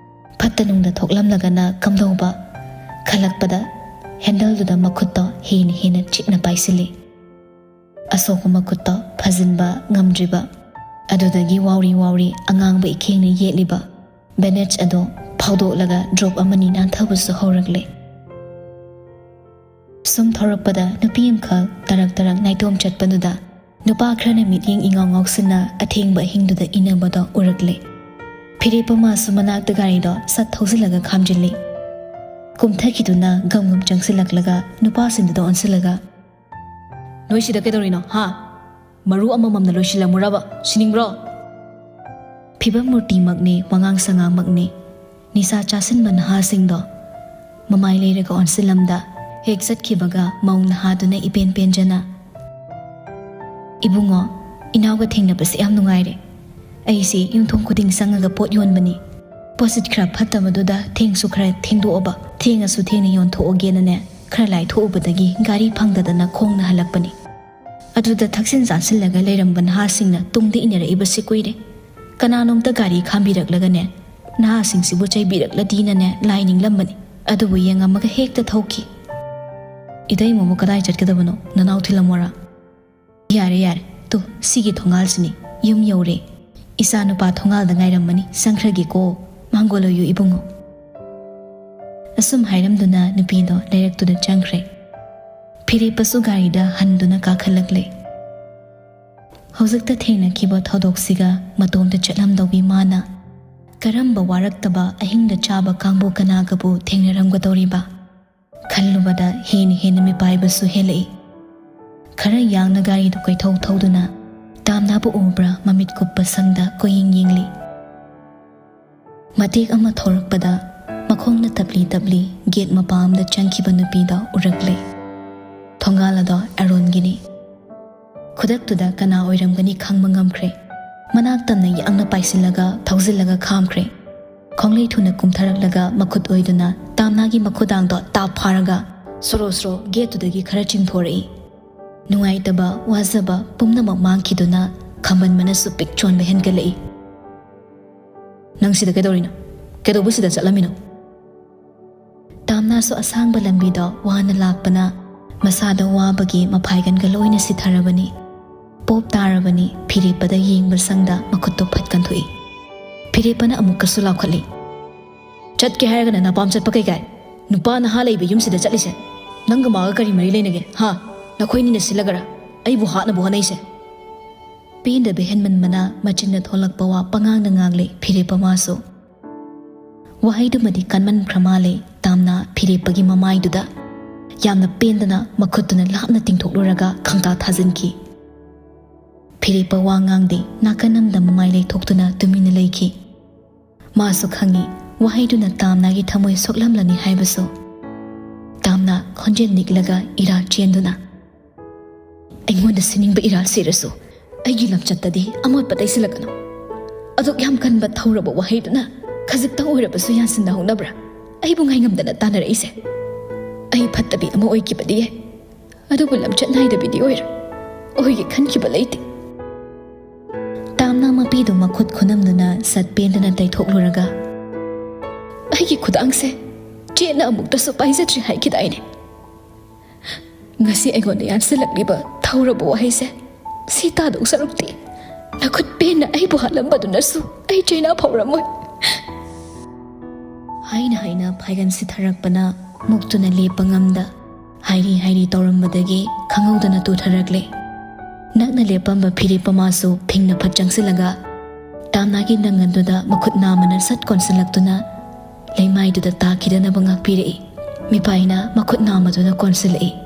ꯐꯠꯇ ꯅꯨꯡꯗ ꯊꯣꯛꯂꯝꯂꯒꯅ ꯀꯝꯗꯧꯕ? ꯈꯜꯂꯛꯄꯗ ꯍꯦꯟꯗꯜꯗꯨꯗ ꯃꯈꯨꯠꯇꯣ ꯍꯦꯟꯅ ꯍꯦꯟꯅ ꯆꯤꯛꯅ ꯄꯥꯏꯁꯤꯜꯂꯤ꯫ ꯑꯁꯣꯛꯄ ꯃꯈꯨꯠꯇꯣ ꯐꯖꯤꯟꯕ ꯉꯝꯗ꯭ꯔꯤꯕ꯫ ꯑꯗꯨꯗꯒꯤ ꯋꯥꯎꯔꯤ ꯋꯥꯎꯔꯤ ꯑꯉꯥꯡꯕ ꯏꯈꯦꯡꯅ ꯌꯦꯠꯂꯤꯕ ꯕꯦꯟꯗꯦꯖ ꯑꯗꯣ ꯐꯥꯎꯗꯣꯛꯂꯒ ꯗ꯭ꯔꯣꯞ ꯑꯃꯅꯤ ꯅꯥꯟꯊꯕꯁꯨ ꯍꯧꯔꯛꯂꯦ꯫ ꯁꯨꯝ ꯊꯧꯔꯛꯄꯗ ꯅꯨꯄꯤ ꯑꯃꯈꯛ ꯇꯔꯛ ꯇꯔꯛ ꯅꯥꯏꯇꯣꯝ ꯆꯠꯄꯗꯨꯗ ꯅꯨꯄꯥ ꯈꯔꯅ ꯃꯤꯠꯌꯦꯡ ꯏꯉꯥꯎ ꯉꯥꯎꯁꯤꯟꯅ ꯑꯊꯦꯡꯕ ꯑꯍꯤꯡꯗꯨꯗ ꯏꯟꯅꯕꯗꯣ ꯎꯔꯛꯂꯦ꯫ ꯐꯤꯔꯦꯞꯄ ꯃꯥꯁꯨ ꯃꯅꯥꯛꯇ ꯒꯥꯔꯤꯗꯣ ꯁꯠ ꯊꯧꯖꯤꯜꯂꯒ ꯈꯥꯝꯖꯤꯜꯂꯤ꯫ ꯀꯨꯝꯊꯈꯤꯗꯨꯅ ꯒꯝ ꯒꯝ ꯆꯪꯁꯤꯜꯂꯛꯂꯒ ꯅꯨꯄꯥꯁꯤꯡꯗꯨꯗ ꯑꯣꯟꯁꯤꯜꯂꯒ, "ꯅꯣꯏ ꯁꯤꯗ ꯀꯩꯗꯧꯔꯤꯅꯣ, ꯍꯥ? ꯃꯔꯨ ꯑꯃꯃꯝꯅ ꯂꯣꯏꯁꯤꯜꯂꯝꯃꯨꯔꯕ? ꯁꯤꯅꯤꯡꯕ꯭ꯔꯣ?" ꯐꯤꯕꯝ ꯃꯨꯔꯇꯤꯃꯛꯅꯤ, ꯋꯥꯉꯥꯡ ꯁꯉꯥꯡꯃꯛꯅꯤ꯫ ꯅꯤꯁꯥ ꯆꯥꯁꯤꯟꯕ ꯅꯍꯥꯁꯤꯡꯗꯣ ꯃꯃꯥꯏ ꯂꯩꯔꯒ ꯑꯣꯟꯁꯤꯜꯂꯝꯗ ꯍꯦꯛ ꯆꯠꯈꯤꯕꯒ ꯃꯧ ꯅꯍꯥꯗꯨꯅ ꯏꯄꯦꯟ ꯄꯦꯟꯖꯅ, "ꯏꯕꯨꯡꯉꯣ, ꯏꯅꯥꯎꯒ ꯊꯦꯡꯅꯕꯁꯦ ꯌꯥꯝ ꯅꯨꯡꯉꯥꯏꯔꯦ꯫ ꯑꯩꯁꯦ ꯌꯨꯝꯊꯣꯡ ꯈꯨꯗꯤꯡ ꯆꯪꯉꯒ ꯄꯣꯠ ꯌꯣꯟꯕꯅꯤ꯫ ꯄꯣꯠꯁꯤꯠ ꯈꯔ ꯐꯠꯇꯕꯗꯨꯗ ꯊꯦꯡꯁꯨ ꯈꯔ ꯊꯦꯡꯗꯣꯛꯑꯕ, ꯊꯦꯡꯉꯁꯨ ꯊꯦꯡꯅ ꯌꯣꯟꯊꯣꯛꯑꯒꯦꯅꯅꯦ ꯈꯔ ꯂꯥꯏꯊꯣꯛꯎꯕꯗꯒꯤ ꯒꯥꯔꯤ ꯐꯪꯗꯗꯅ ꯈꯣꯡꯅ ꯍꯜꯂꯛꯄꯅꯤ꯫" ꯑꯗꯨꯗ ꯊꯛꯆꯤꯟ ꯆꯥꯁꯤꯜꯂꯒ ꯂꯩꯔꯝꯕ ꯅꯍꯥꯁꯤꯡꯅ ꯇꯨꯡꯗ ꯏꯟꯅꯔꯛꯏꯕꯁꯤ ꯀꯨꯏꯔꯦ꯫ ꯀꯅꯥꯅꯣꯝꯇ ꯒꯥꯔꯤ ꯈꯥꯝꯕꯤꯔꯛꯂꯒꯅꯦ ꯅꯍꯥꯁꯤꯡꯁꯤꯕꯨ ꯆꯩꯕꯤꯔꯛꯂꯗꯤꯅꯅꯦ ꯂꯥꯏ ꯅꯤꯡꯂꯝꯕꯅꯤ꯫ ꯑꯗꯨꯕꯨ ꯌꯦꯡꯉꯝꯃꯒ ꯍꯦꯛꯇ ꯊꯧꯈꯤ꯫ "ꯏꯇꯩꯃꯕꯨ ꯀꯗꯥꯏ ꯆꯠꯀꯗꯕꯅꯣ? ꯅꯅꯥꯎ ꯊꯤꯜꯂꯝꯃꯣꯔꯥ?" "ꯌꯥꯔꯦ, ꯌꯥꯔꯦ, ꯇꯨ, ꯁꯤꯒꯤ ꯊꯣꯡꯒꯥꯜꯁꯤꯅꯤ, ꯌꯨꯝ ꯌꯧꯔꯦ꯫ ꯏꯆꯥ ꯅꯨꯄꯥ ꯊꯣꯡꯒꯥꯜꯗ ꯉꯥꯏꯔꯝꯃꯅꯤ, ꯆꯪꯈ꯭ꯔꯒꯦꯀꯣ꯫ ꯃꯥꯡꯒꯣꯜ ꯑꯣꯏꯌꯨ ꯏꯕꯨꯡꯉꯣ꯫" ꯑꯁꯨꯝ ꯍꯥꯏꯔꯝꯗꯨꯅ ꯅꯨꯄꯤꯗꯣ ꯂꯩꯔꯛꯇꯨꯗ ꯆꯪꯈ꯭ꯔꯦ꯫ ꯐꯤꯔꯦꯞꯄꯁꯨ ꯒꯥꯔꯤꯗ ꯍꯟꯗꯨꯅ ꯀꯥꯈꯠꯂꯛꯂꯦ꯫ ꯍꯧꯖꯤꯛꯇ ꯊꯦꯡꯅꯈꯤꯕ ꯊꯧꯗꯣꯛꯁꯤꯒ ꯃꯇꯣꯝꯇ ꯆꯠꯂꯝꯗꯧꯒꯤ ꯃꯥꯅ ꯀꯔꯝꯕ ꯋꯥꯔꯛꯇꯕ ꯑꯍꯤꯡꯗ ꯆꯥꯕ ꯀꯥꯡꯕꯨ ꯀꯅꯥꯒꯕꯨ ꯊꯦꯡꯅꯔꯝꯒꯗꯧꯔꯤꯕ? ꯈꯜꯂꯨꯕꯗ ꯍꯦꯟꯅ ꯍꯦꯟꯅ ꯃꯤꯄꯥꯏꯕꯁꯨ ꯍꯦꯜꯂꯛꯏ꯫ ꯈꯔ ꯌꯥꯡꯅ ꯒꯥꯔꯤꯗꯨ ꯀꯣꯏꯊꯧ ꯊꯧꯗꯨꯅ ꯇꯥꯝꯅꯕꯨ ꯎꯕ꯭ꯔꯥ ꯃꯃꯤꯠ ꯀꯨꯞꯄ ꯁꯪꯗ ꯀꯣꯏꯌꯦꯡ ꯌꯦꯡꯂꯤ꯫ ꯃꯇꯦꯛ ꯑꯃ ꯊꯧꯔꯛꯄꯗ ꯃꯈꯣꯡꯅ ꯇꯞꯂꯤ ꯇꯞꯂꯤ ꯒꯦꯠ ꯃꯄꯥ ꯑꯃꯗ ꯆꯪꯈꯤꯕ ꯅꯨꯄꯤꯗꯣ ꯎꯔꯛꯂꯦ꯫ ꯊꯣꯡꯒꯥꯜ ꯑꯗꯣ ꯑꯦꯔꯣꯟꯒꯤꯅꯤ꯫ ꯈꯨꯗꯛꯇꯨꯗ ꯀꯅꯥ ꯑꯣꯏꯔꯝꯒꯅꯤ ꯈꯪꯕ ꯉꯝꯈ꯭ꯔꯦ꯫ ꯃꯅꯥꯛ ꯇꯝꯅ ꯌꯥꯡꯅ ꯄꯥꯏꯁꯤꯜꯂꯒ ꯊꯧꯖꯤꯜꯂꯒ ꯈꯥꯝꯈ꯭ꯔꯦ꯫ ꯈꯣꯡꯂꯩ ꯊꯨꯅ ꯀꯨꯝꯊꯔꯛꯂꯒ ꯃꯈꯨꯠ ꯑꯣꯏꯗꯨꯅ ꯇꯥꯝꯅꯥꯒꯤ ꯃꯈꯨꯗꯥꯡꯗꯣ ꯇꯥꯞ ꯐꯥꯔꯒ ꯁꯣꯔꯣ ꯁꯣꯔꯣ ꯒꯦꯠꯇꯨꯗꯒꯤ ꯈꯔ ꯆꯤꯡꯊꯣꯔꯛꯏ꯫ ꯅꯨꯡꯉꯥꯏꯇꯕ, ꯋꯥꯖꯕ ꯄꯨꯝꯅꯃꯛ ꯃꯥꯡꯈꯤꯗꯨꯅ ꯈꯝꯕꯟꯕꯅꯁꯨ ꯄꯤꯛ ꯆꯣꯟꯕ ꯍꯦꯟꯒꯠꯂꯛꯏ꯫ "ꯅꯪ ꯁꯤꯗ ꯀꯩꯗꯧꯔꯤꯅꯣ? ꯀꯩꯗꯧꯕ ꯁꯤꯗ ꯆꯠꯂꯝꯃꯤꯅꯣ?" ꯇꯥꯝꯅꯥꯁꯨ ꯑꯁꯥꯡꯕ ꯂꯝꯕꯤꯗꯣ ꯋꯥꯅ ꯂꯥꯛꯄꯅ ꯃꯁꯥꯗ ꯋꯥꯕꯒꯤ ꯃꯐꯥꯏꯒꯟꯒ ꯂꯣꯏꯅ ꯁꯤꯊꯔꯕꯅꯤ꯫ ꯄꯣꯞ ꯇꯥꯔꯕꯅꯤ꯫ ꯐꯤꯔꯦꯞꯄꯗ ꯌꯦꯡꯕ ꯁꯪꯗ ꯃꯈꯨꯠꯇꯣ ꯐꯠ ꯀꯟꯊꯣꯛꯏ꯫ ꯐꯤꯔꯦꯞꯄꯅ ꯑꯃꯨꯛꯀꯁꯨ ꯂꯥꯎꯈꯠꯂꯤ꯫ "ꯆꯠꯀꯦ ꯍꯥꯏꯔꯒꯅ ꯅꯄꯥꯝ ꯆꯠꯄ ꯀꯩꯀꯥꯏ? ꯅꯨꯄꯥ ꯅꯍꯥ ꯂꯩꯕ ꯌꯨꯝꯁꯤꯗ ꯆꯠꯂꯤꯁꯦ ꯅꯪꯒ ꯃꯥꯒ ꯀꯔꯤ ꯃꯔꯤ ꯂꯩꯅꯒꯦ? ꯍꯥ? ꯅꯈꯣꯏꯅꯤꯅ ꯁꯤꯜꯂꯒꯔ ꯑꯩꯕꯨ ꯍꯥꯠꯅꯕ ꯍꯣꯠꯅꯩꯁꯦ?" ꯄꯦꯟꯗꯕ ꯍꯦꯟꯃꯟꯕꯅ ꯃꯆꯤꯟꯗ ꯊꯣꯛꯂꯛꯄ ꯋꯥ ꯄꯉꯥꯡꯗ ꯉꯥꯡꯂꯦ ꯐꯤꯔꯦꯞꯄ ꯃꯥꯁꯨ꯫ ꯋꯥꯍꯩꯗꯨꯃꯗꯤ ꯀꯟꯃꯟꯈ꯭ꯔ ꯃꯥꯜꯂꯦ ꯇꯥꯝꯅ ꯐꯤꯔꯦꯞꯄꯒꯤ ꯃꯃꯥꯏꯗꯨꯗ꯫ ꯌꯥꯝꯅ ꯄꯦꯟꯗꯅ ꯃꯈꯨꯠꯇꯨꯅ ꯂꯥꯞꯅ ꯇꯤꯡꯊꯣꯛꯂꯨꯔꯒ ꯈꯪꯇꯥ ꯊꯥꯖꯤꯟꯈꯤ꯫ ꯐꯤꯔꯦꯞꯄ ꯋꯥ ꯉꯥꯡꯗꯦ, ꯅꯥꯀꯟ ꯑꯃꯗ ꯃꯃꯥꯏ ꯂꯩꯊꯣꯛꯇꯨꯅ ꯇꯨꯃꯤꯟꯅ ꯂꯩꯈꯤ꯫ ꯃꯥꯁꯨ ꯈꯪꯏ ꯋꯥꯍꯩꯗꯨꯅ ꯇꯥꯝꯅꯥꯒꯤ ꯊꯃꯣꯏ ꯁꯣꯛꯂꯝꯂꯅꯤ ꯍꯥꯏꯕꯁꯨ꯫ ꯇꯥꯝꯅꯥ ꯈꯣꯟꯖꯦꯜ ꯅꯤꯛꯂꯒ ꯏꯔꯥ ꯆꯦꯟꯗꯨꯅ, "ꯑꯩꯉꯣꯟꯗ ꯁꯤꯅꯤꯡꯕ ꯏꯔꯥꯜ ꯁꯤꯔꯁꯨ ꯑꯩꯒꯤ ꯂꯝꯆꯠꯇꯗꯤ ꯑꯃꯣꯠꯄ ꯇꯩꯁꯤꯜꯂꯛꯀꯅꯨ꯫ ꯑꯗꯨꯛ ꯌꯥꯝ ꯀꯟꯕ ꯊꯧꯔꯕ ꯋꯥꯍꯩꯗꯨꯅ ꯈꯖꯤꯛꯇꯪ ꯑꯣꯏꯔꯕꯁꯨ ꯌꯥꯟꯁꯤꯟꯅꯍꯧꯅꯕ꯭ꯔꯥ ꯑꯩꯕꯨ ꯉꯥꯏꯉꯝꯗꯅ ꯇꯥꯟꯅꯔꯛꯏꯁꯦ? ꯑꯩ ꯐꯠꯇꯕꯤ ꯑꯃ ꯑꯣꯏꯈꯤꯕꯗꯤ ꯌꯥꯏ, ꯑꯗꯨꯕꯨ ꯂꯝꯆꯠ ꯅꯥꯏꯗꯕꯤꯗꯤ ꯑꯣꯏꯔꯣꯏ꯫ ꯑꯣꯏꯒꯦ ꯈꯟꯈꯤꯕ ꯂꯩꯇꯦ꯫" ꯇꯥꯝꯅꯥ ꯃꯄꯤꯗꯨ ꯃꯈꯨꯠ ꯈꯨꯅꯝꯗꯨꯅ ꯁꯠ ꯄꯦꯟꯗꯅ ꯇꯩꯊꯣꯛꯂꯨꯔꯒ, "ꯑꯩꯒꯤ ꯈꯨꯗꯥꯡꯁꯦ ꯆꯦꯠꯅ ꯑꯃꯨꯛꯇꯁꯨ ꯄꯥꯏꯖꯗ꯭ꯔꯤ ꯍꯥꯏꯈꯤꯗꯥꯏꯅꯦ? ꯉꯁꯤ ꯑꯩꯉꯣꯟꯗ ꯌꯥꯟꯁꯤꯜꯂꯛꯂꯤꯕ ꯊꯧꯔꯕ ꯋꯥꯍꯩꯁꯦ ꯁꯤ ꯇꯥꯗꯧ ꯁꯔꯨꯛꯇꯤ ꯅꯈꯨꯠ ꯄꯦꯟꯅ ꯑꯩꯕꯨ ꯍꯥꯠꯂꯝꯕꯗꯨꯅꯁꯨ ꯑꯩ ꯆꯩꯅꯥ ꯐꯧꯔꯝꯃꯣꯏ꯫" ꯍꯥꯏꯅ ꯍꯥꯏꯅ ꯐꯥꯏꯒꯟ ꯁꯤꯊꯔꯛꯄꯅ ꯃꯨꯛꯇꯨꯅ ꯂꯦꯞꯄ ꯉꯝꯗ ꯍꯥꯏꯔꯤ ꯍꯥꯏꯔꯤ ꯇꯧꯔꯝꯕꯗꯒꯤ ꯈꯪꯍꯧꯗꯅ ꯇꯨꯊꯔꯛꯂꯦ꯫ ꯅꯛꯅ ꯂꯦꯞꯄꯝꯕ ꯐꯤꯔꯦꯞꯄ ꯃꯥꯁꯨ ꯐꯤꯡꯅ ꯐꯠ ꯆꯪꯁꯤꯜꯂꯒ ꯇꯥꯝꯅꯥꯒꯤ ꯅꯪꯒꯟꯗꯨꯗ ꯃꯈꯨꯠ ꯅꯥꯝꯃꯅ ꯁꯠ ꯀꯣꯟꯁꯤꯜꯂꯛꯇꯨꯅ ꯂꯩꯃꯥꯏꯗꯨꯗ ꯇꯥꯈꯤꯗꯅꯕ ꯉꯥꯛꯄꯤꯔꯛꯏ꯫ ꯃꯤꯄꯥꯏꯅ ꯃꯈꯨꯠ ꯅꯥꯝꯃꯗꯨꯅ ꯀꯣꯟꯁꯤꯜꯂꯛꯏ꯫